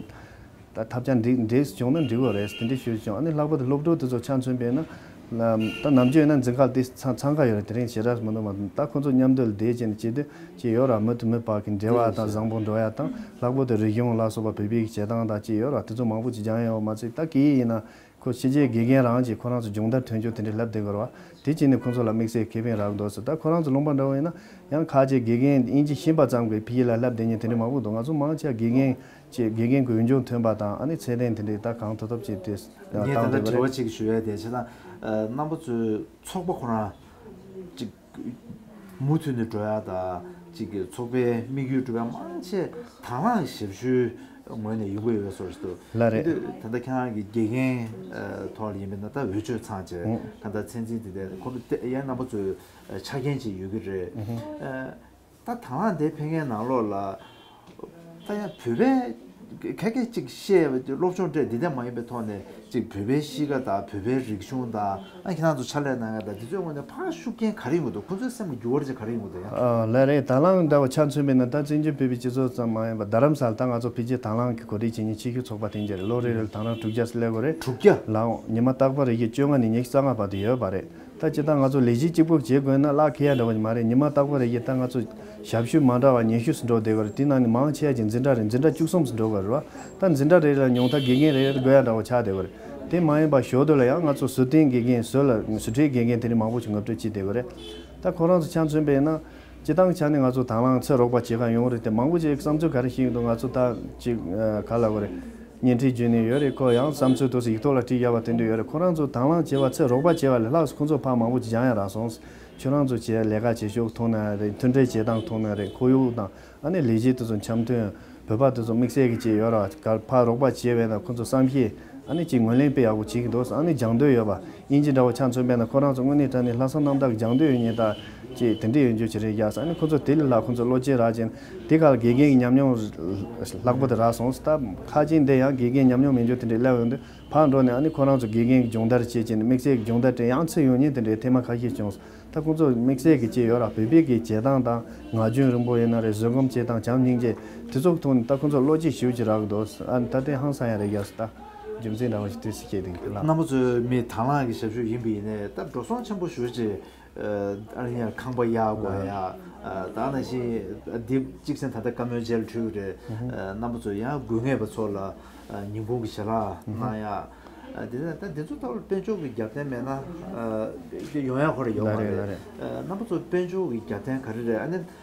ད་ཐབས་ཆག་འགྲིག་འགྲིག་བྱུང་ན་འགྲིག་གི་རེད། དེ་འདྲ་ཞུས་བྱུང་། ཨ་ནི་ལྷག་པར་དུ་སློབ་ཕྲུག་དེ་ཚོ་ཆ་མཚོན་པས་ན། ད་ནམ་རྒྱུན་ཡིན་ན་འཛིན་ཁང་དེ་ཚང་ཚང་ཁ་ཡོད་རེད། དེ་རིང་ཞེ་དྲག་མི་འདུག་མ་གཏོགས། ད་ཁོ་ཚོ་མཉམ་དུ་ལ་བསྡད་བྱས་ནས་བྱེད་དུས་ཅིག་ཡོད་ར། མི་དང་མི་བར་གྱི་འབྲེལ་བ་དང་བཟང་པོ་འགྲོ་ཡ་དང་། ལྷག་པར་དུ་རིག་གཞུང་ལ་སོགས་པ་བོད་པའི་བྱེད་སྟངས་དང་ཅིག་ཡོད་ར། དེ་ཚོ་མང་པོ་ཅིག་སྦྱང་ཡ་ཡོད་མ་ཚད། ད་སྐད་ཡིག་ཡིན་ན། ཁོ་ཕྱི་རྒྱལ་དགེ་རྒན་རང་གིས་ཁོ་རང་ཚོ་སྦྱོང་བརྡར་ཐོན་རྒྱུ་དེ་འདྲ་ལབ་བསྡད་ཀྱི་རེད་བ། དེ་བྱས་ནས་ཁོང་ཚོ་ལ་དམིགས་བསལ་ཁེ་ཕན་རག་གི་འདུག་ཟེར། ད་ཁོ་རང་ཚོ་ལུང་པ་འདྲ་བོ་ཡིན་ན་ཡང་ཁ་ཆེ་དགེ་རྒན་དབྱིན་ཇི་ཤེས་པ་ཙམ་གྱིས་ཕ་གི་ལ་ལབ་བསྡད་མཁན་དེ་འདྲ་མང་པོ་འདུག་ང་ཚོ་མང་ཆེ་དགེ་རྒན་གྱི་དགེ་རྒན་གྱི་འོས་སྦྱོང་ཐོན་པ་དང་ཨ་ནི་ཚད་ལྡན་དེ་འདྲའི་ད་གང་ཐུབ་ཐུབ་བྱས་ཏེ་ངས་ད་བཏང་ལྟ་བསྡད་པ་དྲི་བ་རེད། གཅིག་ཞུ་ཡ་དེ་བྱས་ན། ཨ། རྣམ་པ་ཚོའི་ཚོགས་པ་ཁོ་རང་གཅིག་མུ་མཐུད་ནས་འགྲོ་ཡ་དང་གཅིག་གི་ཚོགས་པའི་དམིགས་ཡུལ་འགྲུབ་ཡ་མང་ཆེ་དང་བླངས་ཞབས་ཞུའི་ངོས་ནས་ཡོང་གི་ཡོད་པའི་བཟོ་ཞིག་འདུག་ལགས་རེད། དེ་དུས་ད་ལྟ་ཁྱེད་རང་གི་དགེ་རྒན་ཐོག་ལ་ཡིན་པ་ཡིན་ན་ད་འོས་ཆོས་ཚང་བྱས། ཨང་། གང་ལྟར་ཚད་འཛིན་དེ་འདྲ་ཁོ་རང་ཡང་རྣམ་པ་ཚོའི་ཆ་རྐྱེན་ཅིག་ཡོད་ཀྱི་རེད། ཨང་། ད་དང་བླངས་དེ་ཕེབས་མཁན་ནང་ལོགས་ལ་ད་ཡང་བོད་པའི་ཁ་སྐད་ཅིག་བཤད་སློབ་སྦྱོང་སྤྲད་འདི་འདྲ་མ་ཡིན་པའི་ཐོག་ནས་ཅིག་བོད་པའི་གཤིས་ཀ་དང་བོད་པའི་རིག་གཞུང་དང་ཨ་ཁྱེད་རང་ཚོ་ཕྱག་ལས་གནང་ཡ་དང་འདི་ཚོའི་ངོས་ནས་ཕར་ཤུགས་རྐྱེན་ག་རེ་ཡོང་གི་འདུག་ཁོ་ཚོའི་སེམས་ལ་འགྱུར་བ་ཅིག་ག་རེ་ཡོང་གི་འདུག་ཡང་། ཨ་ལགས་རེད། དང་བླངས་འདྲ་བོ་ཆ་མཚོན་པ་ཡིན་ན་ད་བཙན་བྱོལ་བོད་པའི་སྤྱི་ཚོགས་ཙམ་མ་ཡིན་པར་རྡ་རམ་ས་ལ་ད་ང་ཚོ་ཕལ་ཆེར་དང་བླངས་ཀྱི་གོ་སྒྲིག་བྱེད་མཁན་ཆེ་ཤོས་ཚོགས་པ་དེ་འདྲ་རེད། ལོ་རེ་རེ་ལ་དང་བླངས་དྲུག་བརྒྱ་ཙམ་སླེབས་ཀྱི་རེད། དྲུག་བརྒྱ། ལགས་འོང་། ཉི་མ་རྟག་པར་རེ་བཞིན་བཅོ་ལྔ་ནས་ཉི་ཤུ་རྩ་ལྔ་བར་དུ་ཡོད་པ་རེད། ད་སྤྱིར་བཏང་ང་ཚོ་ལས་གཞི་གཅིག་པོ་བྱེད་དགོས་ན་གླ་འཁེལ་ཡ་འདྲ་བ་ཞིག་མ་རེད། ཉི་མ་རྟག་པ་རེ་བཞིན་ད་ང་ཚོ་ཞབས་ཞུ་མ་འདྲ་བ་ཉི་ཤུ་ཙམ་འགྲོ་བསྡད་ཀྱི་རེད། དེ་ནང་ནས་མང་ཆེ་བ་ཅིག་འཛིན་གྲྭ་རེད། འཛིན་གྲྭ་བཅུ་གསུམ་ཙམ་འགྲོ་དགོས་རེད་བ། ད་འཛིན་གྲྭ་རེ་རེ་ལ་ཉུང་མཐར་དགེ་རྒན་རེ་རེ་དགོས་ཡ་འདྲ་བོ་ཆགས་བསྡད་ཀྱི་རེད། དེ་མ་ཡིན་པ་ཞོར་དུ་ལ་ཡང་ང་ཚོ་ཟུར་བསྟེན་དགེ་རྒན་ཟུར་ལ་ཟུར་ཁྲིད་དགེ་རྒན་དེ་འདྲ་མང་པོ་ཞིག་ངོ་སྤྲོད་བྱས་བསྡད་ཀྱི་རེད། ད་ཁོ་རང་ཚོ་ཆ་མཚོན་པ་ཡིན་ན། སྤྱིར་བཏང་ཆ་ནས་ང་ཚོ་དང་བླངས་ཚེ་རོགས་པ་བྱེད་ག་ཡོང་རེད་དེ། མང་པོ་ཅིག་བསམ་ཚུལ་ག་རེ་ཤེས་ཀྱི་འདུག་ང་ཚོ་ད་ཅིག་ཨ། ག་ལབ་དགོས་རེད། བརྙན་འཕྲིན་བརྒྱུད་ནས་ཡོད་རེད། ཁོ་ཡང་བསམ་ཚུལ་དེ་ཚོ་ཡིག་ཐོག་ལ་བྲིས་བཞག་པ་དེ་འདྲ་ཡོད་རེད། ཁོ་རང་ཚོ་དང་བླངས་བྱེད་པ་ཚེ་རོགས་པ་བྱེད་པ་ལས་ལྷག་ཙམ་ཁོ་ཚོ་ཕར་མང་པོ་ཅིག་སྦྱང་ཡ་རག་སོང་། ཁྱོད་རང་ཚོ་བྱེད་ཡ་ལས་ཀ་བྱེད་ཕྱོགས་ཐོག་ནས་རེད། མཐུན་སྒྲིལ་བྱེད་སྟངས་ཐོག་ནས་རེད། ཁོར་ཡུག་དང་ཨ་ནི་ལས་གཞི་དེ་ཚོ་འཆམ་མཐུན། བོད་པ་དེ་ཚོ་དམིགས་བསལ་གྱི་ཅིག་ཡོད་ར། ག་ཕར་རོགས་པ་བྱེད་པས་ན་ཁོ་ཚོ་བསམ་ཤེས་ཨ་ནི་ཅིག་ངོས་ལེན་དཔེ་ཡག་པོ་བྱེད་ཀྱི་འདུག་ཨ་ནི་སྦྱང་འདོད་ཡོད་པ། དབྱིན་ཇི་འདྲ་བོ་ཆ་མཚོན་པས་ན་ཁོ་རང་ཚོ་དངོས་གནས་དྲང་གནས་ལྷག་བསམ་རྣམ་དག་སྦྱང་འདོད་ཡོད་མཁན་ད་ཅིག་དེ་འདྲས་ཡོད་རྒྱུ་ཅིག་རེད་ཡ། ཨ་ནི་ཁོ་ཚོ་དེ་ལས་ལྷག་ཁོ་ཚོ་བློ་སྐྱེད་རག་ཅིང་དེ་ག་ལ་དགེ་རྒན་གྱི་ཉམས་མྱོང་ལྷག་པོ་དེ་རག་སོང་། ད་ཁ་ཅིག་འདི་ཡང་དགེ་རྒན་ཉམས་མྱོང་མེད་རྒྱུ་དེ་འདྲས་སླེབས་ཡོང་དུས་ཕར་འགྲོ་ནས་ཨ་ནི་ཁོ་རང་ཚོ་དགེ་རྒན་གྱི་སྦྱོང་བརྡར་བྱེད་ཅིང་དམིགས་བསལ་གྱི་སྦྱོང་བརྡར་སྤྲད་ཡང་ཚེ་ཡོང་མཁན་དེ་འདྲས་ཐེངས་མ་ཁ་ཤས་བྱུང་། ད་ཁོང་ཚོ་དམིགས་བསལ་གྱི་ཅིག་ཡོད་ར། བོད་པའི་གི་བྱེད་སྟངས་དང་ངག་རྒྱུན་རིང་པོ་ཡིན་ན་རེད། བཟོད་སྒོམ་བྱེད་སྟངས་བྱམས་སྙིང་རྗེ་དེ་ཚོ་ཐོག་ནས་ད་ཁོང་ཚོ་བློ་སྐྱེད་ཞེ་པོ་ཅིག་རག་གི་འདུག་ཨ་ནི་ད་དེ་ཧང་སང་ཡ་རེད་རྒྱག་སོང་། ད་རྒྱུ་མཚན་འདྲ་བ་ཞིག་དུས་སུ་སྐྱེས་དེ་ལ། རྣམ་པ་ཚོའི་མི་དང་བླངས་ཀྱི་ཞབས་ཞུ་ཡིན་པ་ཡིན་ནའི་ད་འགྲོ་སོང་ཆེན་པོ་ཞེ་པོ་ཅིག་ཨ་ནི་ཡང་ཁང་པ་གཡར་དགོས་ཡ། ད་ནང་བཞིན་འདི་གཅིག་སེང་ད་ལྟ་བཀའ་མོལ་མཇལ་འཕྲོད་རེད། རྣམ་པ་ཚོ་ཡང་དགོས་ངེས་པ་ཚོ་ལ་ཉིན་གུང་གི་ཞལ་ལག་གནང་ཡ། ཨ། དེ་ནས་ད་འདི་ཚོ་ལྟ་བུར་དཔལ་འབྱོར་གྱི་རྒྱབ་རྟེན་མེད་ན། ཨ། དེ་ཡོང་ཡ་ཁོ་རང་ཡོད་མ་ལགས་རེད། ལགས་རེད། ཨ། རྣམ་པ་ཚོ་དཔལ་འབྱོར་གྱི་རྒྱབ་རྟེན་ག་རེ་རེད། ཨ་ནི་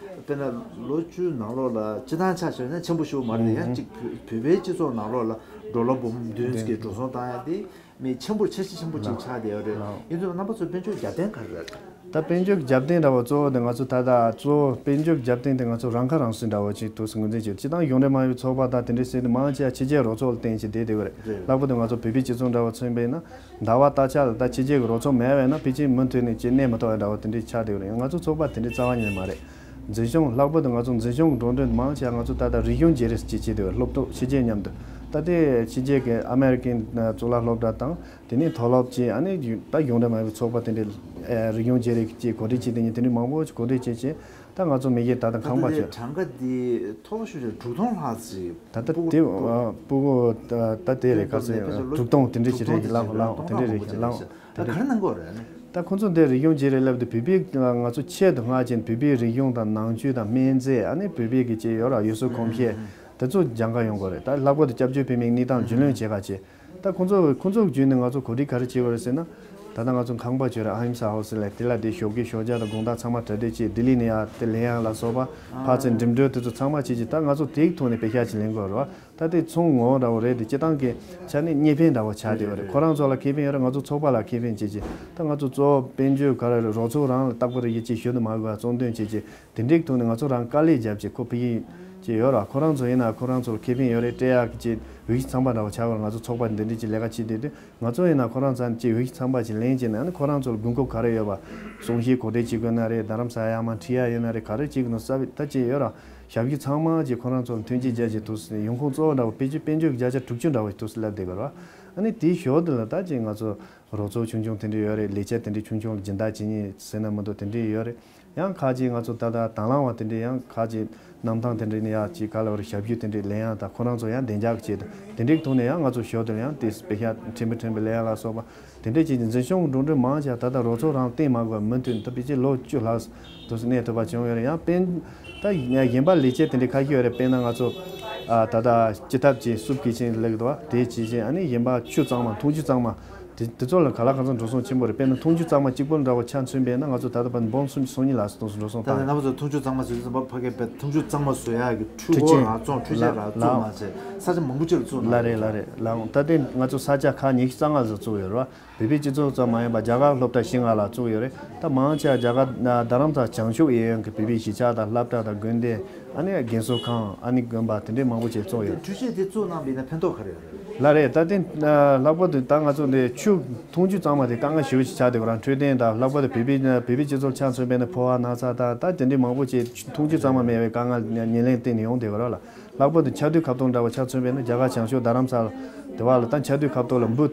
དཔེར་ན་ལོ་བཅུའི་ནང་ལོགས་ལ་སྤྱི་བཏང་ཆ་བཞག་ན་ཆེན་པོ་ཞིག་མ་རེད། ཡང་གཅིག་བོད་བོད་པའི་སྤྱི་ཚོགས་ནང་ལོགས་ལ་ཌོ་ལར་འབུམ་བདུན་ཙམ་གྱི་འགྲོ་སོང་བཏང་ཡ་དེ་མི་ཆེན་པོ་ཆེ་ཆེ་ཆེན་པོ་ཅིག་ཆགས་བསྡད་ཡོད་རེད། ཡིན་ཙང་རྣམ་པ་ཚོ་དཔལ་འབྱོར་རྒྱབ་རྟེན་ག་རེ་རེད། ད་དཔལ་འབྱོར་རྒྱབ་རྟེན་འདྲ་བོ་གཙོ་བོ་དེ་ང་ཚོ་ད་ལྟ་གཙོ་བོ་དཔལ་འབྱོར་རྒྱབ་རྟེན་དེ་ང་ཚོ་རང་ཁ་རང་གསོ་འདྲ་བོ་ཅིག་ཏུ་ངོས་འཛིན་བྱེད། སྤྱིར་བཏང་གཞུང་འབྲེལ་མ་ཡིན་པའི་ཚོགས་པ་དང་དེ་འདྲའི་ཟེར་དུས་མང་ཆེ་བ་ཕྱི་རྒྱལ་རོགས་ཚོགས་ལ་བརྟེན་བྱས་བསྡད་བསྡད་ཡོད་རེད། རེད། ལྷག་པར་དུ་ང་ཚོ་བོད་པའི་སྤྱི་ཚོགས་འདྲ་བོ་མཚོན་པ་ཡིན་ན་ཟླ་བ་ལྟར་ཆགས་ལ་ད་ཕྱི་རྒྱལ་གྱི་རོགས་ཚོགས་མེད་པས་ན་ཕལ་ཆེར་མུ་མཐུད་ནས་ཅིག་གནས་མི་ཐུབ་པ་འདྲ་བོ་དེ་འདྲའི་ཆགས་བསྡད་ཡོད་རེད། ང་ཚོ་ཚོགས་པ་དེ་འདྲའི་རྩ་བ་ཉིད་ནས་མ་རེད། འཛིན་སྐྱོང་ལྷག་པར་དུ་ང་ཚོ་འཛིན་སྐྱོང་གི་འགྲོ་གྲོན་མང་ཆེ་བ་ང་ཚོ་ད་ལྟ་རིག་གཞུང་བརྗེ་རེས་ཅིག་བྱས་བསྡད་ཡོད་རེད། སློབ་ཕྲུག་ཕྱི་རྒྱལ་མཉམ་དུ། ད་ལྟའི་ཕྱི་རྒྱལ་གྱི་ཨ་མེ་རི་ཀན་གཙུག་ལག་སློབ་གྲྭ་དང་། དེ་ནས་མཐོ་སློབ་ཅིག་ཨ་ནི་ད་གཞུང་འབྲེལ་མ་ཡིན་པའི་ཚོགས་པ་དེ་འདྲའི་ཨེ་རིག་གཞུང་བརྗེ་རེས་ཀྱི་གོ་སྒྲིག་བྱས་དེ་ཉིད་དེ་འདྲའི་མང་པོ་ཞིག་གོ་སྒྲིག་བྱས་བྱས་ད་ང་ཚོ་མི་སྒེར་ད་ལྟ་ད་ཁང་པ་ལྟ་དེ་ཆོད། གྲངས་ཀ་འདི་མཐོ་པོ་ཤོས་ཅིག་དྲུག་སྟོང་ལྷག་ཅིག་ད་ལྟ་སྤུ་དེ་གུ་ཨ་སྤུ་གུ་ད་ད་དེ་རེད། ག་ཚོད་དྲུག་སྟོང་དེ་འདྲའི་ཞིག་རེད་ཀྱི་ལག་ལག་དེ་འདྲའི་རེད་ཀྱི་ལག་དེ་འདྲའི་ག་རེ་གནང་གི་ཡོད་རེད། ད་ཁོང་ཚོ་འདི་རིག་གཞུང་བརྗེ་རེས་ལབ་དུས་བོད་པའི་ང་ཚོ་ཆེད་དུ་མངགས་ཅིང་བོད་པའི་རིག་གཞུང་དང་ནང་ཆོས་དང་སྨན་རྫས། ཨ་ནི་བོད་པའི་གི་ཅིག་ཡོད་ར་ཡུལ་སྲོལ་གོམས་གཤིས་དེ་ཚོ་སྦྱང་ག་ཡོང་གི་རེད། ད་ལྷག་པར་དུ་སྐྱབས་བཅོལ་བོད་མིའི་གནས་སྟངས་རྒྱུས་ལོན་བྱེད་ག་བྱེད། ད་ཁོང་ཚོ་ཁོང་ཚོ་བརྒྱུད་ནས་ང་ཚོ་གོ་སྒྲིག་ག་རེ་བྱེད་དགོས་རེད་ཟེར་ན། ད་ལྟ་ང་ཚོ་ཁང་པ་ཅིག་ཡོད་རེད། ཨ་ཧིམ་ས་ཧའོ་སི་ལབ། དེ་ལ་དེ་ཞོགས་ཀས་ཞོགས་ཇ་དང་དགོང་དག་ཚང་མ་གྲ་སྒྲིག་བྱས། ལྡི་ལི་ནས་ཡར་དེ་ལེན་ཡག་ལ་སོགས་པ་ཕར་ཚུར་འགྲིམ་འགྲུལ་དེ་ཚོ་ཚང་མ་བྱས་ཀྱི། ད་ང་ཚོ་དེའི་ཐོག་ནས་པེ་ཤག་ཅིག་ལེན་དགོས་རེད་བ། ད་དེ་ཚོང་ངོ་འདྲ་བོ་རེད། དེ་སྤྱིར་བཏང་གི་ཆ་ནས་གཉེར་ཕན་འདྲ་བོ་ཆགས་བསྡད་ཡོད་རེད། ཁོ་རང་ཚོ་ལ་ཁེ་ཕན་ཡོད་རེད། ང་ཚོ་ཚོགས་པ་ལ་ཁེ་ཕན་བྱེད་ཀྱི། ད་ང་ཚོ་གཙོ་བོ་དཔལ་འབྱོར་ག་རེ་རེད། རོགས་ཚོགས་རང་ལ་རྟག་པར་ཡིད་ཆེས་ཞུ་དུ་མ་དགོས་པ་གཙང་འདོན་བྱེད་ཀྱི། དེ་འདྲའི་ཐོག་ནས་ང་ཚོ་རང་དཀའ་ལས་རྒྱབ་ཀྱི་ཁོ་ཕ་གི་ཅིག་ཡོད་ར། ཁོ་རང་ཚོ་ཡིན་ན་ཁོ་རང་ཚོ་ལ་ཁེ་ཕན་ཡོད་རེད། སྤྲད་ཡག་གི་ཅིག་འོས་གཞི་ཚང་པ་འདྲ་བོ་ཆགས་པར་ང་ཚོ་ཚོགས་པ་འདི་འདྲའི་ཅིག་ལས་ཀ་བྱེད་བསྡད་དུས། ང་ཚོ་ཡིན་ན་ཁོ་རང་ཚོ་ཅིག་འོས་གཞི་ཚང་པ་ཅིག་ལེན་བྱས་ནས། ཨ་ནི་ཁོ་རང་ཚོ་ལ་དགོས་མཁོ་ག་རེ་ཡོད་པ། གསུང་བཤད་གོ་སྒྲིག་བྱེད་དགོས་ན་རེད། རྡ་རམ་ས་ལ་ཡར་མར་ཁྲིད་ཡ་ཡོད་ན་རེད། ག་རེ་བྱེད་དགོས་ན་རྩ་བའི་ད་ཅིག་ཡོད་ར། ཞབས་ཞུ་ཚང་མ་ཅིག་ཁོ་རང་ཚོ་ལ་མཐུན་རྐྱེན་སྦྱར་བྱས་ཐུགས་སུ་ཡོང་ཁུངས་གཙོ་བོ་འདྲ་བོ་ཕལ་ཆེར་དཔལ་འབྱོར་གྱི་བརྒྱ་ཆ་དྲུག་ཅུ་འདྲ་བོ་ཞིག་ཐུགས་སུ་སླེབས་བསྡད་ཀྱི་རེད་བ། ཨ་ནི་དེའི་ཞོར་དུ་ལ་ད་ཅིག་ང་ཚོ་རོགས་ཚོགས་ཆུང་ཆུང་དེ་འདྲ་ཡོད་རེད། ལས་བྱེད་དེ་འདྲ་ཆུང་ཆུང་ལ་སྦྱིན་བདག་བྱེད་མཁན་ཟེར་ན་མི་འདུག་དེ་འདྲ་ཡོད་རེད། ཡང་ཁ་ཅིག་ང་ཚོ་ད་ལྟ་དང་བླངས་པ་དེ་འདྲས་ཡང་ཁ་ཅིག་གནམ་ཐང་དེ་འདྲས་ནས་ཡར་ཅིག་ག་ལབ་རེད། ཞབས་ཞུ་དེ་འདྲས་ལེན་ཡག་དང་ཁོ་རང་ཚོ་ཡང་བདེ་འཇགས་ཀྱི་ཆེད་དུ་དེ་འདྲས་ཐོག་ནས་ཡང་ང་ཚོ་ཞོར་དུ་ཡང་དེ་པེ་ཤག་ཕྲན་བུ་ཕྲན་བུ་ལེན་ཡག་ལ་སོགས་པ་དེ་འདྲས་ཅིག་འཛིན་སྐྱོང་གི་འགྲོ་གྲོན་མང་ཆེ་བ་ད་ལྟ་རོགས་ཚོགས་རང་བརྟེན་མ་དགོས་པ་མུ་མཐུད་ད་ཕལ་ཆེར་ལོ་བཅུ་ལྷག་དུས་སུ་གནས་ཐུབ་པ་བྱུང་ཡོད་རེད། ཡང་དཔེར་ད་གཞན་པ་ལས་བྱེད་དེ་འདྲས་ཁ་ཤས་ཡོད་རེད། དཔེར་ན་ང་ཚོ་ ཨ་ད་ལྟ་སྤྱི་ཐབ་ཀྱི་སུབ་ཀི་ཅན་ལེགས་འདུག་བ། དེ་བྱས་རྗེས་ཨ་ནི་གཞན་པ་ཆུ་གཙང་མ་འཐུང་ཆུ་གཙང་མ་དེ་དེ་ཚོ་ལ་ག་ལ་གང་འཚམ་འགྲོ་སོང་ཆེན་པོ་རེད། དཔེར་ན་འཐུང་ཆུ་གཙང་མ་གཅིག་པོ་འདྲ་བོ་ཆ་མཚོན་པས་ན་ང་ཚོ་ད་ལྟ་བར་འབུམ་སུམ་ཅུ་སོ་གཉིས་ལ་སོང་ཟིན་འགྲོ་སོང་། ད་ལྟ་རྣམ་པ་ཚོ་འཐུང་ཆུ་གཙང་མ་ཟེར་དུས་ཙམ་པ་ཕ་གི་བས་འཐུང་ཆུ་གཙང་མ་བཟོ་ཡག་གི་འཕྲུལ་འཕྲུལ་འཁོར་ཆེན་རང་བཙོང་འཕྲུལ་ཆས་ལ་རང་བཙོང་ལ་མ་ཟད་ས་ཆ་མང་པོ་ཅིག་ལ་བཙུགས་ལ་གནང་རེད་ལ་རེད་ལ། ད་ལྟ་ང་ཚོ་ས་ཆ་ཁག་ཉི་ཤུ་རྩ་ལྔ་ལ་བཙུགས་ཡོད་རེད་བ། བོད་པའི་སྤྱི་ཚོགས་ཙམ་མ་ཡིན་པར་རྒྱ་གར་སློབ་གྲྭ་བཞི་ལྔ་ལ་བཙུགས་ཡོད་རེད། ད་མང་ཆེ་བ་རྒྱ་གར་རྡ་རམ་ས་ལ་བྱང་ཕྱོགས་ཡན་ཡོད་ཀྱི་བོད་པའི་གཞིས་ཆགས་དང་སློབ་གྲྭ་དང་དགོན་སྡེ། ཨ་ནི་རྒན་གསོ་ཁང་། ཨ་ནི་དགོན་པ་དེ་འདྲའི་མང་པོ་ཅིག་བཙུགས་ཡོད། འཕྲུལ་ཆས་དེ་བཙུགས་གནང་བ་ཡིན་ན་ཕན་ཐོགས་ག་རེ་ཡོད་རེད། ལགས་རེད། ད་ལྟའི་ལྷག་པར་དུ་ད་ང་ཚོ་འདི་ཆུ་འཐུང་ཆུ་གཙང་མ་དེ་དཀའ་ངལ་ཞེ་པོ་ཅིག་ཆགས་བསྡད་ཡོད་རང་འཕྲོད་བསྟེན་དང་ལྷག་པར་དུ་བོད་པའི་བོད་པའི་སྤྱི་ཚོགས་ཆ་མཚོན་པ་ཡིན་ན་ཕོ་བ་ན་ཚ་དང་ད་དེ་འདྲའི་མང་པོ་ཅིག་འཐུང་ཆུ་གཙང་མ་མེད་པའི་དཀའ་ངལ་ཉེར་ལེན་བརྟེན་ནས་ཡོང་བསྡད་ཡོད་རེད་ལ། ལྷག་པར་དུ་ཆར་དུས་ཁ་ཐོག་འདྲ་བ་ཆ་མཚོན་པ་ཡིན་ན་རྒྱ་གར་བྱང་ཕྱོགས་རྡ་རམ་ས་ལ་དེ་བ་ལ་ད་ཆར་དུས་ཁ་ཐོག་ལ་འབུ་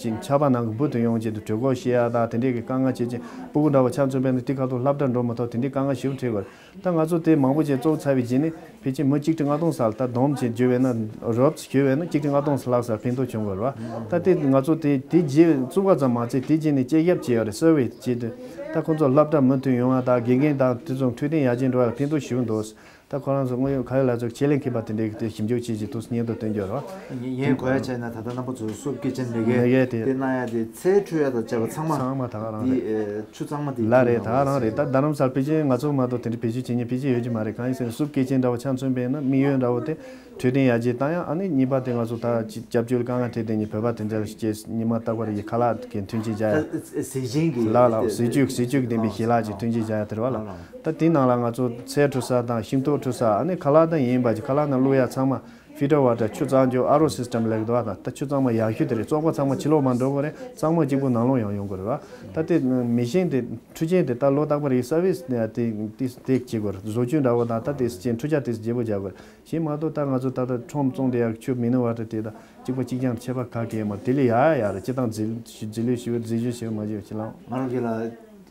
ཅིག་ཆར་པ་ནང་གི་འབུ་དེ་ཡོང་བྱས་དུས་གྲོད་ཁོག་བཤལ་ཡ་དང་དེ་འདྲའི་གི་དཀའ་ངལ་བྱེད་ཅིང་སྤུ་གུ་འདྲ་བ་ཆ་མཚོན་པ་ཡིན་ན་དེ་ཁ་ཐོག་སློབ་གྲྭ་འགྲོ་མ་ཐུབ་དེ་འདྲའི་དཀའ་ངལ་ཞེ་པོ་འཕྲད་ཡོད་རེད། ད་ང་ཚོ་དེ་མང་པོ་ཅིག་བཙུགས་ཚར་བའི་རྗེས་ནས་ཕལ་ཆེར་མི་གཅིག་ཁྲི་ལྔ་སྟོང་ས་ལ་ད་བསྡོམས་བྱས་བརྗོད་པས་ན་རོབ་ཙམ་བརྗོད་པས་ན་གཅིག་ཁྲི་ལྔ་སྟོང་ལྷག་ཙམ་ཕན་ཐོགས་བྱུང་དགོས་རེད་བ། ད་དེ་ང་ཚོ་དེ་དེ་རྗེས་བཙུགས་པ་ཙམ་མ་ཚད་དེ་རྗེས་ནས་དཔྱད་ཞིབ་བྱས་ཡོད་རེད། སར་ཝེ་བྱས་དུས་ད་ཁོང་ཚོ་སློབ་གྲྭ་མུ་མཐུད་ཡོང་བ་དང་དགེ་རྒན་དང་དེ་ཚོ་འཕྲོད་བསྟེན་ཡར་རྒྱས་འགྲོ་བ་ལ་ཕན་ཐོགས་ཞེ་པོ་འདུག་ད་ཁོ་རང་ཚོ་དངོས་ཡོད་ག་ཡོད་ལ་ཚོ་ཆེད་ལས་མཁས་པ་དེ་འདྲས་ཀྱིས་དེ་ཞིབ་འཇུག་བྱས་རྗེས་ཐུགས་སུ་སྙན་ཐོ་བཏོན་རྒྱུ་རེད་བ། ངས་གོ་ཡ་བྱས་ན་ད་ལྟ་རྣམ་པ་ཚོས་སུབ་ཀི་ཅན་ལས་ཀའི་ལས་ཀའི་དེ་དེ་གནང་ཡ་དེ་ཚལ་འཕྲོད་ཡ་དང་བཅས་པ་ཚང་མ་ཚང་མ་ད་ག་རང་དེ་རེད། ཨེ་ཆུ་གཙང་མ་དེ་ལ་རེད། ད་ག་རང་རེད། ད་རྡ་རམ་ས་ལ་ཕལ་ཆེར་ང་ཚོ་མ་གཏོགས་དེ་འདྲ་བེད་སྤྱོད་བྱེད་མཁན་ཕལ་ཆེར་ཡོད་ཀྱི་མ་རེད། གང་ཡིན་ཟེར་ན་སུབ་ཀི་ཅན་འདྲ་བོ་ཆ་མཚོན་པ་ཡིན་ན་དམིགས་ཡུལ་འདྲ་བོ་དེ་འཕྲོད་བསྟེན་ཡར་རྒྱས་བཏང་ཡ། ཨ་ནི་གཉིས་པ་དེ་ང་ཚོ་ད་ཅི་སྐྱབས་བཅོལ་དཀའ་ངལ་འཕྲད་དེ་ཉིད་བོད་པ་དེ་འདྲ་ལ་སྐྱེས་ཉི་མ་རྟག་པར་ཡི་ཁ་ལག་གི་མཐུན་རྐྱེན་སྦྱར་ཡ། ད་ཟས་སྦྱིན་གྱི་ལགས་ལགས། ཟས་བཅུད་ཟས་བཅུད་ལྡན་པའི་ཞལ་ལག་ཅིག་མཐུན་རྐྱེན་སྦྱར་ཡ་དེ་རེད་བ་ལགས། ད་དེའི་ནང་ལ་ང་ཚོ་ཚལ་འཁྲུ་ས་དང་ཤིང་ཏོག་འཁྲུ་ས། ཨ་ནི་ཁ་ལག་དང་ཡིན་པ་ཅིག་ཁ་ལག་ནང་བླུག་ཡ་ཚང་མ་ཕི་ཊར་ཝ་ཊར་ཆུ་གཙང་སྦྱོར་ཨར་ཨོ་སིས་ཊམ་ལེགས་འདུག་བ། ད་ད་ཆུ་གཙང་མ་ཡག་ཤོས་དེ་རེད། བཙོག་པ་ཚང་མ་ཕྱི་ལོགས་མར་འགྲོ་དགོས་རེད། གཙང་མ་གཅིག་པུ་ནང་ལོགས་ཡང་ཡོང་དགོས་རེད་བ། ད་དེ་མེ་ཤིན་དེ་འཁྲུ་མཁན་དེ་ད་ལོ་རྟག་པར་རེ་སར་ཝི་སི་དེ་དེ་བྱེད་དགོས་རེད། བཟོ་བཅོས་འདྲ་བོ་དང་ད་དེ་ཅན་འཁྲུ་ཆ་དེ་བརྗེ་པོ་རྒྱག་དགོས་རེད། གཞན་མ་གཏོགས་ད་ང་ཚོ་ད་ལྟ་ཁྲོམ་བཙོང་བསྡད་ཡག་ཆུ་མི་ནུ་ཝ་ཊར་དེ་ད་གཅིག་པ་གཅིག་རྐྱང་ཆད་པ་ག་གེ་མ་དེ་ལས་ཡག་ཡག་རེད། སྤྱིར་བཏང་རྫས་རྫས་ལུད་ཞིབ་རྫས་ཞིབ་མ་བྱེད་ཕྱི་ལང་། ང་རང་གི་ལ་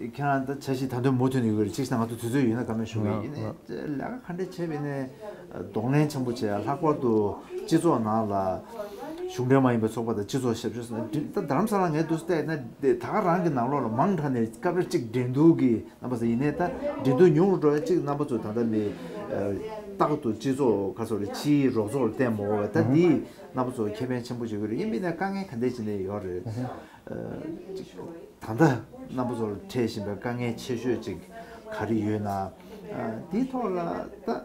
ཁྱེད་རང་ད་འཆར་གཞི་ད་དུང་མུ་མཐུད་ནས་ཡོད་རེད། གཅིག་ད་ང་ཚོ་དུས་ཚོད་ཡོད་ན་བཀའ་མོལ་ཞུ་གི་ཡིན། ལགས་ལགས། ལས་ཀ་ག་འདྲས་བྱས་པ་ཡིན་ནའི་གདོང་ལེན་ཆེན་པོ་བྱས། ལྷག་པར་དུ་སྤྱི་ཚོགས་ནང་ལ་གཞུང་འབྲེལ་མ་ཡིན་པའི་ཚོགས་པ་དང་སྤྱི་ཚོགས་ཞབས་ཞུ་ཟེར་ན་ད་རྡ་རམ་ས་ལ་ངས་འདུག་སེ་བལྟས་ན་ད་ག་རང་གི་ནང་ལོགས་ལ་མང་དྲགས་ནས་སྐབས་རེ་གཅིག་འགྲན་བསྡུར་གྱི་རྣམ་པ་ཟེར་ཡིན་ནའི་ད་འགྲན་བསྡུར་ཉུང་རུ་འགྲོ་ཡ་གཅིག་རྣམ་པ་ཚོ་ད་ལྟ་ནས་རྟག་ཏུ་སྤྱི་ཚོགས་ག་ཚོད་རེད། ཕྱིའི་རོགས་ཚོགས་ལ་བརྟེན་མ་དགོས་པ། ད་འདིས་རྣམ་པ་ཚོ་ཁེ་ཕན་ཆེན་པོ་བྱེད་ཀྱི་རེད། ཡིན་པས་ན་དཀའ་ངལ་ག་འདྲས་ཅིག་ནས་ཡོད་རེད། ད་ལྟ་རྣམ་པ་ཚོར་འཕྲད་བཞིན་པའི་དཀའ་ངལ་ཆེ་ཤོས་ཅིག་ག་རེ་ཡོད་ན། དེའི་ཐོག་ལ་ད་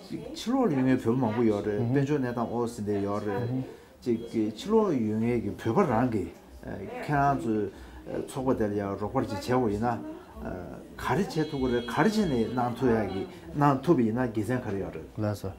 ཕྱི་ལོགས་ལ་ཡོད་མཁན་བོད་པ་མང་པོ་ཡོད་རེད། དཔལ་འབྱོར་གནས་སྟངས་འོ་ཟིན་བསྡད་ཡོད་རེད། ཅིག་གི་ཕྱི་ལོགས་ཡོད་མཁན་གྱི་བོད་པ་རང་གི་ཁྱེད་རང་ཚོའི་ཚོགས་པ་དེ་ལ་ཡང་རོགས་པ་ཅིག་བྱས་པ་ཡིན་ན་ག་རེ་བྱེད་ཐུབ་ཀྱི་རེད། ག་རེ་བྱས་ནས་གནང་ཐུབ་ཡག་གི་གནང་ཐུབ་པ་ཡིན་ན་དགེ་མཚན་ག་རེ་ཡོད་རེད། ལགས་སོ།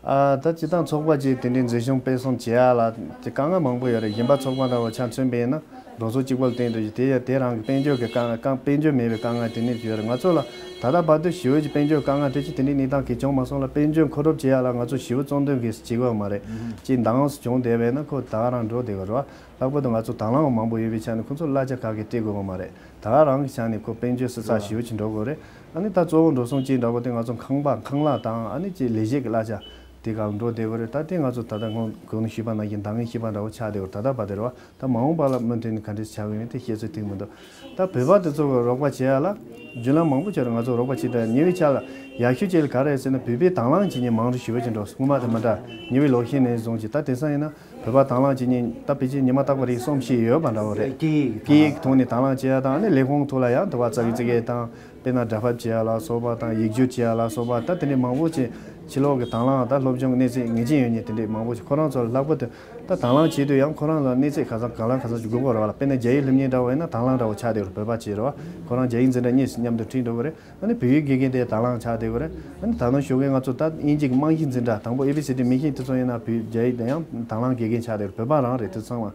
ཨ་ད་སྤྱིར་བཏང་ཚོགས་པ་ཅིག་དེ་འདྲའི་འཛིན་སྐྱོང་སྤེལ་གསུམ་བྱེད་ཡག་ལ་དེ་དཀའ་ངལ་མང་པོ་ཡོད་རེད། གཞན་པ་ཚོགས་པ་འདྲ་བོ་ཆ་མཚོན་པ་ཡིན་ན་གྲོང་ཚོ་གཅིག་པ་ལ་བརྟེན་དུས་དེ་ཡང་དེ་རང་གི་དཔལ་འབྱོར་གྱི་དཀའ་ངལ་དཀའ་དཔལ་འབྱོར་མེད་པའི་དཀའ་ངལ་དེ་འདྲ་ཡོད་རེད། ང་ཚོ་ལ་ད་ལྟ་བར་དུ་ཞེ་པོ་ཅིག་དཔལ་འབྱོར་དཀའ་ངལ་དེ་ཅིག་དེ་འདྲའི་གནས་སྟངས་གང་ཡང་བྱུང་མ་སོང་ལ། དཔལ་འབྱོར་མཁོ་སྒྲུབ་བྱེད་ཡག་ལ་ང་ཚོ་ཞེ་པོ་གཙོ་འདོན་གྱི་བྱེད་དགོས་མ་རེད། ཅིག་འདང་བྱུང་བསྡད་པ་ཡིན་ན་ཁོ་ད་ག་རང་འགྲོ་བསྡད་དགོས་རེད་བ། ལྷག་པར་དུ་ང་ཚོ་དང་བླངས་མང་པོ་ཡོད་པའི་ཆ་ནས་ཁོ་ཚོ་གླ་ཆ་ག་གེ་སྤྲད་དགོས་མ་རེད། ད་ག་རང་གི་ཆ་ནས་ཁོ་དཔལ་འབྱོར་ས་ས་ཞེ་པོ་ཅིག་འགྲོ་དགོས་རེད། ཨ་ནི་ད་གཙོ་བོ་འགྲོ་སོང་གཅིག་འདྲ་པོ་དེ་ང་ཚོ་ཁང་པ་ཁང་གླ་དང་ཨ་ནི་ཅིག་ལས་བྱེད་ཀྱི་གླ་ཆ་དེ་ག་ལ་འགྲོ་བསྡད་དགོས་རེད། ད་དེ་ང་ཚོ་ད་ལྟ་སྔོན་གོང་ནས་ཞུས་པ་ནང་བཞིན་འདང་ངེས་ཤེས་པ་འདྲ་པོ་ཆགས་བསྡད་དགོས་རེད། ད་ལྟ་བར་དུ་རེད་བ། ད་མ་འོངས་པ་ལ་མུ་མཐུད་ནས་ག་འདྲས་བྱ་དགོས་མིན་དེ་བཤད་ཚོད་ཐིག་མི་འདུག་ད་བོད་པ་དེ་ཚོ་གི་རོགས་པ་བྱེད་ཡ་ལ་བརྒྱུད་ལམ་མང་པོ་ཅིག་ཡོད་རེད། ང་ཚོ་རོགས་པ་བྱེད་ད་ཉེ་བའི་ཆར་ལ་ཡག་ཤོས་ཅིག་ལ་ག་རེ་ཟེར་ན་བོད་པའི་དང་བླངས་བྱེད་མཁན་མང་རུ་ཞེ་པོ་ཅིག་འགྲོ་སོང་། སྔོན་མ་དང་མི་འདྲ། ཉེ་བའི་ལོ་ཤས་ནས་བཟུང་ཅིག་ད་དེང་སང་ཡིན་ན་བོད་པ་དང་བླངས་བྱེད་མཁན་ད་ཕལ་ཆེར་ཉི་མ་རྟག་པ་རེ་གསུམ་བཞི་ཡོད་པ་འདྲ་བོ་རེད། སྐད་ཡིག་གི་ཐོག་ནས་དང་བླངས་བྱེད་ཡ་དང་ཨ་ནི་ལས་ཁུངས་ཐོག་ལ་ཡང་དུ་བ་ཙག་གི་ཙིག་གེ་དང་དཔེར་ན་སྒྲ་ཕབ་བྱེད་ཡ་ལ་སོགས་པ་དང་ཡིག་སྒྱུར་བྱེད་ཡ་ལ་སོགས་པ་ད་དེ་འདྲའི་མང་པོ་ཅིག་ཕྱི་ལོགས་ཀྱི་དང་བླངས་ད་སློབ་སྦྱོང་གནས་ཚད་ངེས་ཅན་ཡོད་མཁན་དེ་འདྲའི་མང་པོ་ཅིག་ཁོ་རང་ཚོ་ལ་ལྷག་པར་དུ་ད་དང་བླངས་བྱེད་དུས་ཡང་ཁོ་རང་ལ་གནས་ཚད་ག་ཚང་གང་ལ་ག་ཚང་ཅིག་དགོས་ཀྱི་རེད་བ་ལ། དཔེར་ན་རྒྱ་ཡིག་སློབ་གཉེར་འདྲ་བོ་ཡིན་ན་དང་བླངས་འདྲ་བོ་ཆགས་བསྡད་ཡོད་རེད། བོད་པ་ཅིག་རེད་བ། ཁོ་རང་རྒྱ་ཡིག་འཛིན་གྲྭ་གཉིས་མཉམ་དུ་ཁྲིད་འགྲོ་གི་རེད། ཨ་ནི་བོད་ཡིག་དགེ་རྒན་དེ་དང་བླངས་ཆགས་བསྡད་ཡོད་རེད། ཨ་ནི་ད་དུང་ཞོགས་ཀས་ང་ཚོ་ད་དབྱིན་ཇི་གི་རྨང་གཞི་འཛིན་གྲྭ་དང་པོ་ཨེ་བི་སི་ཌི་མི་ཤིན་དེ་ཚོ་ཡིན་ན་བོད་རྒྱ་ཡིག་དང་ཡང་དང་བླངས་དགེ་རྒན་ཆགས་བསྡད་ཡོད་རེད། བོད་པ་རང་རེད་དེ་ཚང་མ།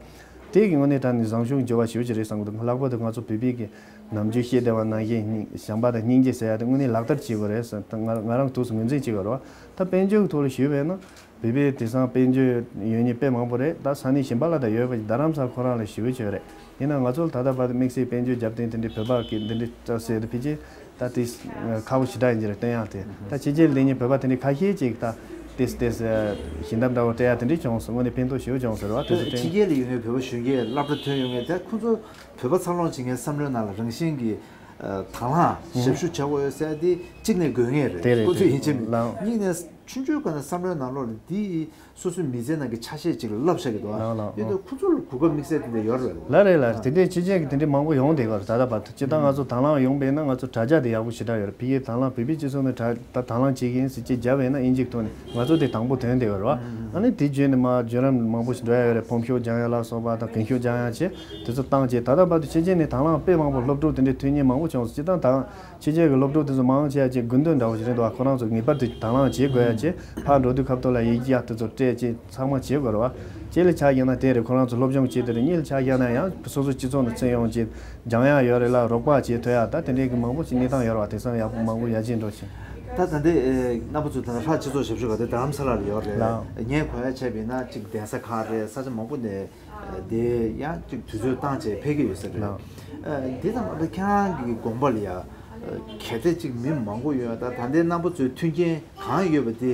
དེ་གི་ངོས་ནས་དྲངས་ནས་བཟང་ཤོས་འགྱུར་བ་ཞེ་པོ་ཅིག་རེད་བསམ་གི་འདུག་ལྷག་པར་དུ་ང་ཚོ་བོད་པའི་གི་ནམ་རྒྱུན་བཤད་བསྡད་པ་ནང་བཞིན་སྙིང་བྱམས་པ་དང་སྙིང་རྗེ་ཟེར་ཡ་དེ་དངོས་གནས་ལག་བསྟར་བྱེད་དགོས་རེད་ཟེར། ད་ང་ང་རང་ཐུགས་སུ་ངོས་འཛིན་བྱེད་དགོས་རེད་བ། ད་དཔལ་འབྱོར་གི་ཐོག་ལ་ཞུས་པས་ན་བོད་པའི་དེང་སང་དཔལ་འབྱོར་ཡོད་མཁན་དཔེ་མང་པོ་རེད། ད་ས་གནས་གཞན་པ་ལ་ད་ཡོད་པ་རྡ་རམ་ས་ཁོ་རང་ལ་ཞེ་པོ་ཅིག་ཡོད་རེད། ཡིན་ནའང་ང་ཚོ་ལ་ད་ལྟ་བར་དུ་དམིགས་བསལ་དཔལ་འབྱོར་རྒྱབ་རྟེན་དེ་འདྲའི་བོད་པ་གི་འདི་འདྲའི་བཀྲ་ཟེར་དུ་ཕལ་ཆེར་ད་དེ་ཁག་པོ་ཞེ་དྲག་ཡིན་གྱི་རེད། བསྟན་ཡག་དེ་ད་ཕྱི་རྒྱལ་ལ་ཡོད་མཁན་བོད་པ་དེ་འདྲའི་ཁ་ཤས་ཅིག་ད་དེ་དེ་ཞལ་འདེབས་འདྲ་བོ་སྤྲད་ཡག་དེ་འདྲའི་བྱུང་སོང་། དངོས་གནས་ཕན་ཐོགས་ཞེ་པོ་བྱུང་ཟེར་བ་དེ་ཚོ་ཕྱི་རྒྱལ་ལ་ཡོད་མཁན་བོད་པ་གཞོན་སྐྱེས་སློབ་གྲྭ་ཐོན་ཡོང་མཁན་དེ་ཁོ་ཚོ་བོད་པ་འཚར་ལོངས་བྱེད་མཁན་བསམ་བློའི་ནང་ལ་རང་བཞིན་གྱི་དང་བླངས་ཞབས་ཞུ་བྱ་དགོས་ཡོད་ཟེར་ཡ་དེ། གཅིག་ནས་དགོས་ངེས་རེད། དེ་རེད། ཁོ་ཚོས་ཡིན་གཅིག་མིན། ལགས། གཉིས་ནས་ཆུང་ཆུང་སྒང་ནས་བསམ་བློའི་ནང་ལོགས་ལ་འདི་སོ་སོའི་མི་ཚེའི་ནང་གི་ཆ་ཤས་ཅིག་ལ་བསླབ་བཞག་གི་འདུག་ཨ། ལགས་ལགས། ཡོད་དུས་ཁོ་ཚོ་ལ་གོ་སྐབས་དམིགས་བསལ་དེ་འདྲ་ཡོད་རེད། ལགས་རེད་ལགས། དེ་འདྲའི་ཕྱི་རྒྱལ་གྱི་དེ་འདྲའི་མང་པོ་ཡོང་བསྡད་ཡོད་རེད། ད་ལྟ་བར་དུ་སྤྱིར་བཏང་ང་ཚོ་དང་བླངས་ཡོང་པས་ན་ང་ཚོ་དྲ་རྒྱ་དེ་ཡག་པོ་ཞེ་དྲག་ཡོད་རེད། ཕ་གིའི་དང་བླངས་བོད་པའི་སྤྱི་ཚོགས་ནས་དྲ་ད་དང་བླངས་བྱེད་ཀྱི་ཡིན་ཟེར་ཅིག་བརྒྱབ་པས་ན་དབྱིན་ཇིའི་ཐོག་ནས་ང་ཚོ་དེ་དང་པོ་ཐོན་བསྡད་ཡོད་རེད་བ། ཨ་ནི་དེ་བརྒྱུད་ནས་མར་བརྒྱུད་རིམ་མང་པོ་ཞིག་འགྲོ་ཡ་ཡོད་རེད། ཕོམ་ཤོག་སྦྱང་ཡ་ལ་སོགས་པ་དང་གན་ཤོག་སྦྱང་ཡ་བྱས་དེ་ཚོ་བཏང་བྱས། ད་ལྟ་བར་དུ་ཕྱི་རྒྱལ་ནས་དང་བླངས་དཔེ་མང་པོ་སློབ་ཕྲུག་དེ་འདྲའི་ཐོན་མཁན་མང་པོ་བྱུང་སོང་། སྤྱིར་བཏང་དང་ཕྱི་རྒྱལ་གྱི་སློབ་ཕྲུག་དེ་ཚོ་མང་ཆེ་བ་ཅིག་དགུན་སྟོན་འདྲ་བོ་ཞིག་རེད་འདུག་བ། ཁོ་རང་ཚོ་ངེས་པར་དུ་དང་བླངས་བྱེད་དགོས་ཡ་བྱས། ཕར་འགྲོ་དུས་སྐབས་ཐོག་ལ་ཡི་གེ་ཡག་དེ་ཚོ་སྤྲད་བྱས་ཚང་མ་བྱེད་དགོས་རེད་བ། གཅིག་ལ་ཆ་བཞག་ན་དེ་རེད། ཁོ་རང་ཚོ་སློབ་སྦྱོང་བྱེད་དེ་རེད། གཉིས་ལ་ཆ་བཞག་ན་ཡང་སོ་སོ་སྤྱི་ཚོགས་ནང་བརྩི་ཡོང་བྱེད་སྦྱང་ཡ་ཡོད་རེད་ལ། རོགས་པ་བྱེད་ཐུབ་ཡ་ད་དེ་འདྲའི་གི་མང་པོ་ཞིག་གནས་སྟངས་ཡོད་རེད་བ། དེང་སང་ཡག་པོ་མང་པོ་ཡར་རྒྱས་འགྲོ་བཞིན། ད་ད་ལྟའི་ཨེ་རྣམ་པ་ཚོ་ད་ལྟ་ལྷ་སྤྱི་ཚོགས་ཞབས་ཞུ་ག་དེ་རྡ་རམ་ས་ལ་ལ་ཡོད་རེད། ལགས། ངས་གོ་ཡ་བྱས་པ་ཡིན་ན་གཅིག་གདན་ས་ཁག་རེད། ས་ཆ་མང་པོ་ནས་དེ་ཡང་གཅིག་དུས་ཚོད་བཏང་བྱས་ཕེབས་ཀྱི་ཡོད་ས་རེད། ལགས། ཨ། དེ་དང་མ་ད་ཁྱེད་རང་གི་དགོངས་པ་ལ་ཡ་གལ་ཏེ་གཅིག་མི་མང་པོ་ཡོད། ད་ད་ལྟའི་རྣམ་པ་ཚོའི་མཐུན་རྐྱེན་གང་ཡོད་པ་དེ་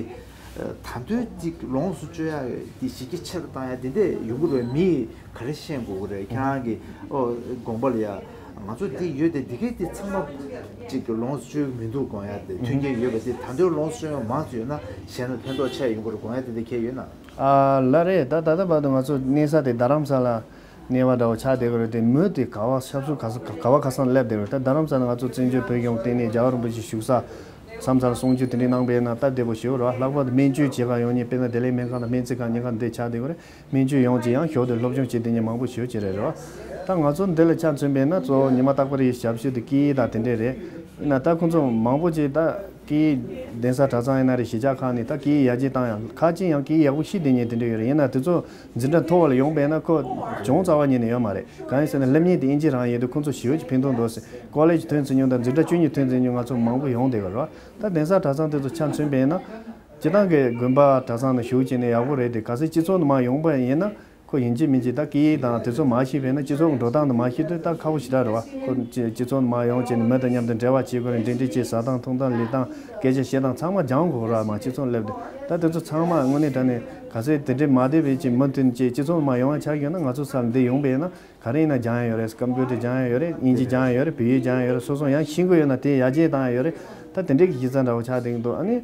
ད་དུང་གཅིག་ལོངས་སུ་སྤྱོད་ཡ་དེ་གཞི་རྒྱ་ཆེ་རུ་བཏང་ཡ་དེ་འདྲས་ཡོང་གི་རེད། མི་ག་རེ་ཤེས་དགོས་ཀྱི་རེད། ཁྱེད་རང་གི་ཨོ་དགོངས་པ་ལ་ཡ་ང་ཚོ་འདི་ཡོད་དེ་འདི་གས་དེ་ཚང་མ་གཅིག་ལོངས་སུ་སྤྱོད་ཀྱི་མི་འདུག་དགོངས་ཡ་དེ། མཐུན་རྐྱེན་ཡོད་པ་དེ་ད་དུང་ལོངས་སུ་སྤྱོད་ཡ་མང་ཙམ་ཡོད་ན་གཞན་ལ་ཕན་ཐོགས་ཆེ་ཡོང་གི་རེད་དགོངས་ཡ་དེ་འདྲ་གས་ཡོད་ན། ཨ་ལགས་རེད། ད་ད་ལྟ་བར་དུ་ང་ཚོ་གནས་ས་དེ་རྡ་རམ་ས་ལ་གནས་པ་འདྲ་བོ་ཆགས་བསྡད་ཀྱི་རེད་དེ། མི་དེ་ག་བ་ཤར་ཕྱོགས་ག་ས་ག་བ་ག་ས་ནས་སླེབས་བསྡད་ཀྱི་རེད། ད་རྡ་རམ་ས་ནས་ང་ཚོ་བཙན་བྱོལ་བོད་ལྗོངས་སྟེང་ནས་རྒྱལ་བ་རིན་པོ་ཆེ་བཞུགས་ས་མཚམས་སར་གསུང་ཆོས་དེ་འདྲའི་གནང་པས་ན་སྟབས་བདེ་པོ་ཞིག་རེད་བ། ལྷག་པར་དུ་སྨན་བཅོས་བྱེད་གར་ཡོང་མཁན་དཔེར་ན་བདེ་ལེགས་སྨན་ཁང་དང་སྨན་རྩིས་ཁང་གཉིས་ཀ་འདི་ཆགས་བསྡད་ཀྱི་རེད། སྨན་བཅོས་ཡོང་ཆེད་ཡང་ཞོར་དུ་སློབ་སྦྱོང་བྱེད་བསྡད་མཁན་མང་པོ་ཞིག་ཡོད་ཀྱི་རེད་རེད་བ། ད་ང་ཚོ་འདི་ལ་ཆ་མཚོན་པས་ན་གཙོ་བོ་ཉི་མ་རྟག་པར་ཡི་ཞབས་ཞུ་དེ་སྐད་ཡིག་དང་དེ་འདྲས་རེད། ཡིན་ན་ད་ཁོང་ཚོ་མང་པོ་ཅིག་ད་སྐད་ཡིག་གདན་ས་གྲྭ་ཚང་ཡིན་ན་རེད། གཞིས་ཆགས་ཁག་ནས་ད་སྐད་ཡིག་ཡར་རྒྱས་བཏང་ཡང་ཁ་ཅིག་ཡང་སྐད་ཡིག་ཡག་པོ་ཤེས་བསྡད་མཁན་དེ་འདྲས་ཡོད་རེད། ཡིན་ན་དེ་ཚོ་འཛིན་གྲྭ་མཐོ་བ་ལ་ཡོང་པས་ན་ཁོ་གྱོང་རྩ་བ་ཉིད་ནས་ཡོད་མ་རེད། གང་ཡིན་ཟེར་ན་སླེབས་མཁན་དེ་ཨིན་ཇི་རང་ཡིན་དུས་ཁོང་ཚོ་ཞེ་པོ་ཅིག་ཕན་ཐོགས་འདུག་ཟེར། ཀོ་ལེཇ་ཐོན་ཚར་མཁན་དང་འཛིན་གྲྭ་བཅུ་གཉིས་ཐོན་ཚར་མཁན་ང་ཚོ་མང་པོ་ཡོང་བསྡད་ཡོད་རེད་བ། ད་གདན་ས་གྲྭ་ཚང་དེ་ཚོ་ཆ་མཚོན་པས་ན། སྤྱིར་བཏང་གི་དགོན་པ་གྲྭ་ཚང་ནང་ཞུགས་བྱས་ནས་ཡག་པོ་རེད་དེ། གལ་སྲིད་སྤྱི་ཚོགས་ནང་མར་ཡོང་པ་ཡིན་ན་ཁོ་ཡིན་གཅིག་མིན་གཅིག་ད་སྐད་ཡིག་དང་དེ་ཚོ་མར་ཤེས་པས་ན་སྤྱི་ཚོགས་ཀྱི་འགྲོ་སྟངས་དང་མར་ཤེས་དུས་ད་ཁག་པོ་ཞེ་དྲག་རེད་བ། ཁོ་སྤྱི་སྤྱི་ཚོགས་ནང་མར་ཡོང་བྱས་ནས་མི་དང་མཉམ་དུ་འབྲེལ་བ་བྱེད་དགོས་རེད། འབྲེལ་འདྲིས་བྱེད་ཟ་སྟངས་འཐུང་སྟངས་ལས་སྟངས་སྐད་ཆ་བཤད་སྟངས་ཚང་མ་སྦྱང་དགོས་རེད་མ། སྤྱི་ཚོགས་སླེབས་དུས་ད་དེ་ཚོ་ཚང་མ་དངོས་གནས་དྲང་གནས་གལ་སྲིད་དེ་འདྲའི་མ་བསྡད་པའི་ཅིག་མུ་མཐུད་ཅིག་སྤྱི་ཚོགས་ནང་མར་ཡོང་བ་ཆགས་ཡོད་ན་ང་ཚོ་སར་འདི་ཡོང་པས་ན། ག་རེ་ཡིན་ན་སྦྱང་ཡ་ཡོད་རེད། ཀམ་པུ་ཊར་སྦྱང་ཡ་ཡོད་རེད། དབྱིན་ཇི་སྦྱང་ཡ་ཡོད་རེད། བོད་ཡིག་སྦྱང་ཡ་ཡོད་རེད། སོ་སོ་ཡང་ཤེས་ཀྱི་ཡོད་ན་དེ་ཡར་རྒྱས་བཏང་ཡ་ཡོད་རེད། ད་དེ་འདྲའི་གི་གཞི་རྩ་འདྲ་བོ་ཆགས་བསྡད་ཀྱི་འདུག་ཨ་ནི་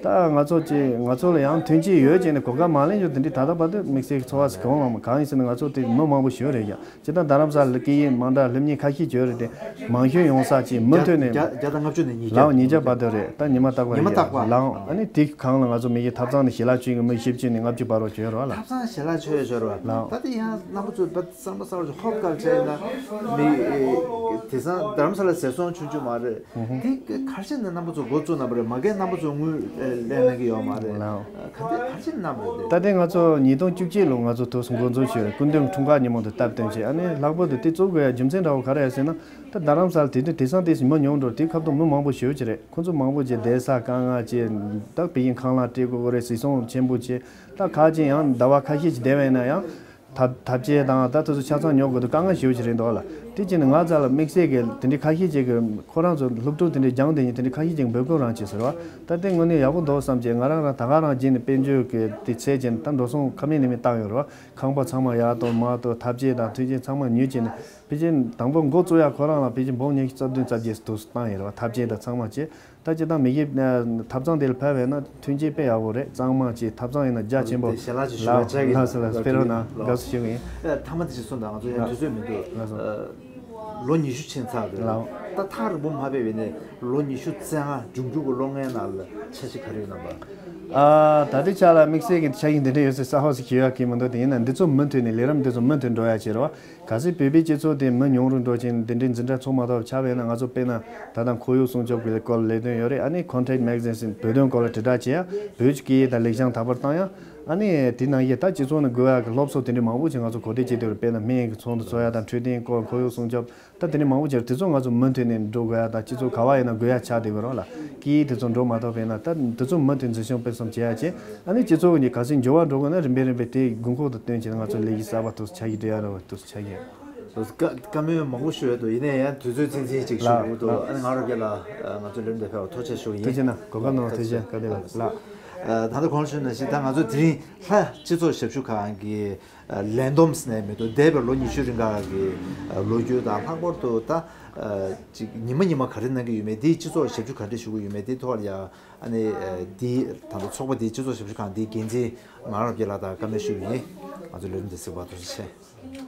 ད་ང་ཚོ་ཅིག་ང་ཚོ་ལ་ཡང་ཐོན་སྐྱེད་ཡོད་ཅེས་ནས་གོ་སྐབས་མ་ལེན་རྒྱུ་དེ་འདྲའི་ད་ལྟ་བར་དུ་དམིགས་བསལ་གྱི་ཚོར་བ་ཞིག་གང་ཡང་མ། གང་ཡིན་ཟེར་ན་ང་ཚོ་དེ་མི་མང་པོ་ཞིག་ཡོད་རེད་ཀྱང་། སྤྱིར་བཏང་རྡ་རམ་ས་ལ་སྐད་ཡིག་མ་འདྲ་སླེབས་མཁན་ཁ་ཤས་ཅིག་ཡོད་རེད་དེ། མང་ཤོས་ཡོང་ས་ཅིག་མུ་མཐུད་ནས་བརྒྱ་བརྒྱ་དང་ལྔ་བཅུ་ནས་ཉིས་བརྒྱ། ལའང་ཉིས་བརྒྱ་བར་དུ་རེད། ད་ཉི་མ་རྟག་པར་ཉི་མ་རེད་རྟག་པར། ལའང་ཨ་ནི་དེ་གང་ལ་ང་ཚོ་མི་གི་ཐབ་ཚང་ནས་ཞལ་ལག་མཆོད་མཁན་མི་བཞི་བཅུ་ནས་ལྔ་བཅུ་བར་དུ་ཡོད་རེད་བ་ལ། ཐབ་ཚང་ཞལ་ལག་མཆོད་ཡ་ཡོད་རེད་བ། ལའང་། ད་དེ་ཡང་རྣམ་པ་ཚོས་བསམ་པ་གསར་བ་ཅིག་ཧོབ་དཀར་བྱས་ན་མི་དེང་སང་རྡ་རམ་ས་ལ་ཟས་སོང་ཆུང་ཆུང་མ་རེད། དེ་ག་རེ་བྱས་ནས་རྣམ་པ་ཚོ་འགོ་བཙུགས་གནང་བ་རེད། མ་གིར་རྣམ་པ་ཚོ་དངུལ་ལེན་གནང་གི་ཡོད་མ་རེད། ལའང་། ག་འདྲ་ག་རེ་བྱས་ནས་གནང་བ་རེད་དེ། ད་ལྟའི་ང་ཚོ་ཉིས་སྟོང་བཅུ་གཅིག་ལོ་ང་ཚོ་དུས་སུ་འགོ་འཛུགས་བྱས་རེད། སྐུ་མདུན་འཁྲུངས་སྐར་ཉིན་མོ་དེ་སྟབས་བསྟུན་བྱས། ཨ་ནི་ལྷག་པར་དུ་དེ་བཙུགས་དགོས་ཡ་རྒྱུ་མཚན་འདྲ་བོ་ག་རེ་ཡོད་ཟེར་ན། ད་རྡ་རམ་ས་ལ་དེ་དུས་དེང་སང་དེ་མི་ཉུང་འགྲོ། དེ་སྐབས་དུ་མི་མང་པོ་ཞེ་པོ་ཅིག་རེད། ཁོ་ཚོ་མང་པོ་ཅིག་བསྡད་ས་དཀའ་ངལ་ཅིག་ད་དཔེ་ཡིན་ཁང་གླ་སྤྲད་དགོས་ཀྱི་རེད། ཟས་སོང་ཆེན་པོ་ཅིག་ད་ཁ་ཅིག་ཡང་ཟླ་བ་ཁ་ཤས་ཅིག་བསྡད་པ་ཡིན་ན་ཡང་ཐབ་ཐབ་ཆས་དང་ད་དེ་ཚོ་ཆ་ཚང་ཉོ་དགོས་དུས་དཀའ་ངལ་ཞེ་པོ་ཅིག་རེད་འདུག་ལ། དེ་བྱས་ནས་ང་རྩ་ལ་དམིགས་བསལ་གྱི་དེ་འདྲའི་ཁ་ཤས་ཅིག་གི་ཁོ་རང་ཚོ་སློབ་ཕྲུག་དེ་འདྲའི་སྦྱངས་བསྡད་མཁན་དེ་འདྲའི་ཁ་ཤས་ཅིག་འབོད་སྐུལ་རང་བྱས་ཟེར་བ། ད་དེ་དངོས་གནས་ཡག་པོ་འདུག་བསམ་བྱས། ང་རང་རང་ད་ག་རང་བྱས་ནས་དཔལ་འབྱོར་གྱི་དེ་ཚད་བྱས་ནས་ད་འགྲོ་སོང་ཁ་མེད་ལས་མེད་བཏང་ཡོད་རེད་བ། ཁང་པ་ཚང་མ་ཡར་གཏོར་མར་གཏོར་ཐབ་ཆས་དང་མཐུན་རྐྱེན་ཚང་མ་ཉོས་བྱས་ནས་ཕལ་ཆེར་དང་པོ་འགོ་བཙུགས་ཡ་ཁོ་རང་ལ་ཕལ་ཆེར་འབུམ་ཉི་ཤུ་རྩ་བདུན་རྩ་བརྒྱད་དུ་བཏང་ཡོད་རེད་བ། ཐབ་ཆས་དང་ཚང་མ་བྱས། ད་སྤྱིར་བཏང་མི་གི་ཐབ་ཚང་དེ་ལ་ཕེབས་པས་ན་མཐུན་རྐྱེན་དཔེ་ཡག་པོ་རེད། གཙང་མ་བྱས། ཐབ་ཚང་ཡིན་ན་རྒྱ་ཆེན་པོ། དེ་ཞལ་ལག་ཅིག་ཞུ་བ་ལ་ལགས་སོ་ལགས་སོ། ཕེབས་རོགས་གནང་། དགའ་བསུ་ཞུ་གི་ཡིན། ཨ་ཐ་མ་དེ་ཞིག་གསུངས་དང་། ང་ཚོ་ཡང་དུས་ཚོད་མི་འདུག་ལགས་སོ། ཨ་ལོ་ཉི་ཤུ་ཕྱིན་ཚར་རེད། ལགས། ད་ཐག་རིང་པོ་མ་ཕེབས་པའི་ནས་ལོ་ཉི་ཤུ་རྩ་ལྔ་འབྱུང་འགྱུར་གྱི་ལོ་ལྔའི་ནང་ལ་འཆར་གཞི་ག་རེ་ཡོད་གནང་པ། ཨ་ད་ལྟའི་ཆ་ལ་དམིགས་བསལ་གྱི་འཆར་གཞི་འདི་འདྲ་ཡོད་ཟེར་གསལ་པོ་ཞིག་ཞུ་ཡག་གི་མི་འདུག་དེ་ཡིན་ན་འདི་ཚོ་མུ་མཐུད་ནས་ལས་རིམ་འདི་ཚོ་མུ་མཐུད་འགྲོ་ཡག་བྱེད་རོགས། གལ་སྲིད་བོད་པའི་སྤྱི་ཚོགས་དེ་མི་ཉུང་རུ་འགྲོ་ཅིང་འདི་འདྲའི་འཛིན་གྲྭ་ཚོགས་མ་ཐུབ་ཆགས་པས་ན། ང་ཚོ་དཔེར་ན་ད་ལྟ་ཁོར་ཡུག་སྲུང་སྐྱོབ་ཀྱི་སྐོར་ལ་ལས་དོན་ཡོད་རེད། ཨ་ནི་Contact Magazine ཟེར་བོད་དོན་སྐོར་ལ་དྲིལ་བསྒྲགས་བྱེད་ཡ། བོད་ཀྱི་སྐད་ཡིག་དང་ལེགས་བྱང་དར་སྤེལ་བཏང་ཡ། ཨ་ནི་དེ་ནང་བཞིན་ད་སྤྱི་ཚོགས་ནང་དགོས་ཡ་གི་སློབ་གསོ་དེ་འདྲའི་མང་པོ་ཞིག་ང་ཚོ་གོ་སྒྲིག་བྱེད་དེ་རེད། དཔེར་ན་སྨན་གྱི་ཚོགས་འདུ་ཚོགས་ཡ་དང་འཕྲོད་བསྟེན་སྐོར། ཁོར་ཡུག་སྲུང་སྐྱོབ། ད་དེ་འདྲའི་མང་པོ་ཅིག་རེད། དེ་ཚོ་ང་ཚོ་མུ་མཐུད་ནས་འགྲོ་དགོས་ཡ་དང་སྤྱི་ཚོགས་ག་བ་ཡིན་ན་དགོས་ཡ་ཆགས་བསྡད་ཡོད་རེད་ལ། སྐད་ཡིག་དེ་ཚོ་འགྲོ་མ་ཐུབ་པས་ན་ད་དེ་ཚོ་མུ་མཐུད་འཛིན་སྐྱོང་སྤེལ་གསུམ་བྱེད་ཡ་བྱས། ཨ་ནི་སྤྱི་ཚོགས་ཀྱི་གལ་སྲིད་འགྱུར་བ་འགྲོ་དགོས་ན་རིམ་པས་རིམ་པས་དེ་དགོས་མཁོ་དང་བསྟུན་བྱས་ན་ང་ཚོ་ལས་གཞི་གསར་པ་དེ་ཚོ་ཆགས་ཀྱི་འགྲོ་ཡ་རེད་བ། དེ་ཚོ་ཆགས་ཀྱི་ཡོད། བཀའ་བཀའ་མོལ་མང་པོ་ཞུ་ཡོད་དོ། ཡིན་ནའི་ཡང་དུས་ཚོད་ཚིག་ཚིག་ཅིག་ཞུ་ལགས་ཡོད་དོ། ལགས། ཨ་ནི་ང་རང་སྒེར་ལ་ང་ཚོ་ལས་རིམ་དེ་ཕེབས་པར་ཐུགས་རྗེ་ཆེ་ཞུ་ཡིན། ཐུགས་རྗེ་གནང་། གོ་སྐབས་གནང་བ་ཐུགས་རྗེ་ཆེ། བཀའ་དྲིན་ལགས། ད་ལྟ་གོང་ཞུས་ནང་བཞིན་ད་ང་ཚོ་དེ་རིང་ལྷ་སྤྱི་ཚོགས་ཞབས་ཞུ་ཁང་གི་ལས་བསྡོམས་ནས་མི་འདུག་འདས་པའི་ལོ་ཉི་ཤུ་རིང་ག་གི་ལོ་རྒྱུས་དང་ལྷག་པར་དུ་ད་ཅིག་ཉི་མ་ཉི་མ་ག་རེ་གནང་གི་ཡོད་མེད་དེའི་སྤྱི་ཚོགས་ཞབས་ཞུ་ག་འདྲ་ཞུ་གི་ཡོད་མེད་དེའི་ཐོག་ལ་ཡང་ཨ་ནི་དེའི་ད་ལྟ་ཚོགས་པ་དེའི་སྤྱི་ཚོགས་ཞབས་ཞུ་ཁང་དེའི་འགན་འཛིན་ངག་དབང་རབ་རྒྱས་ལགས་དང་བཀའ་མོལ་ཞུ་གི་ཡིན། ང་ཚོ་ལས་རིམ་འདི་གཟིགས་པར་ཐུགས་རྗེ་ཆེ།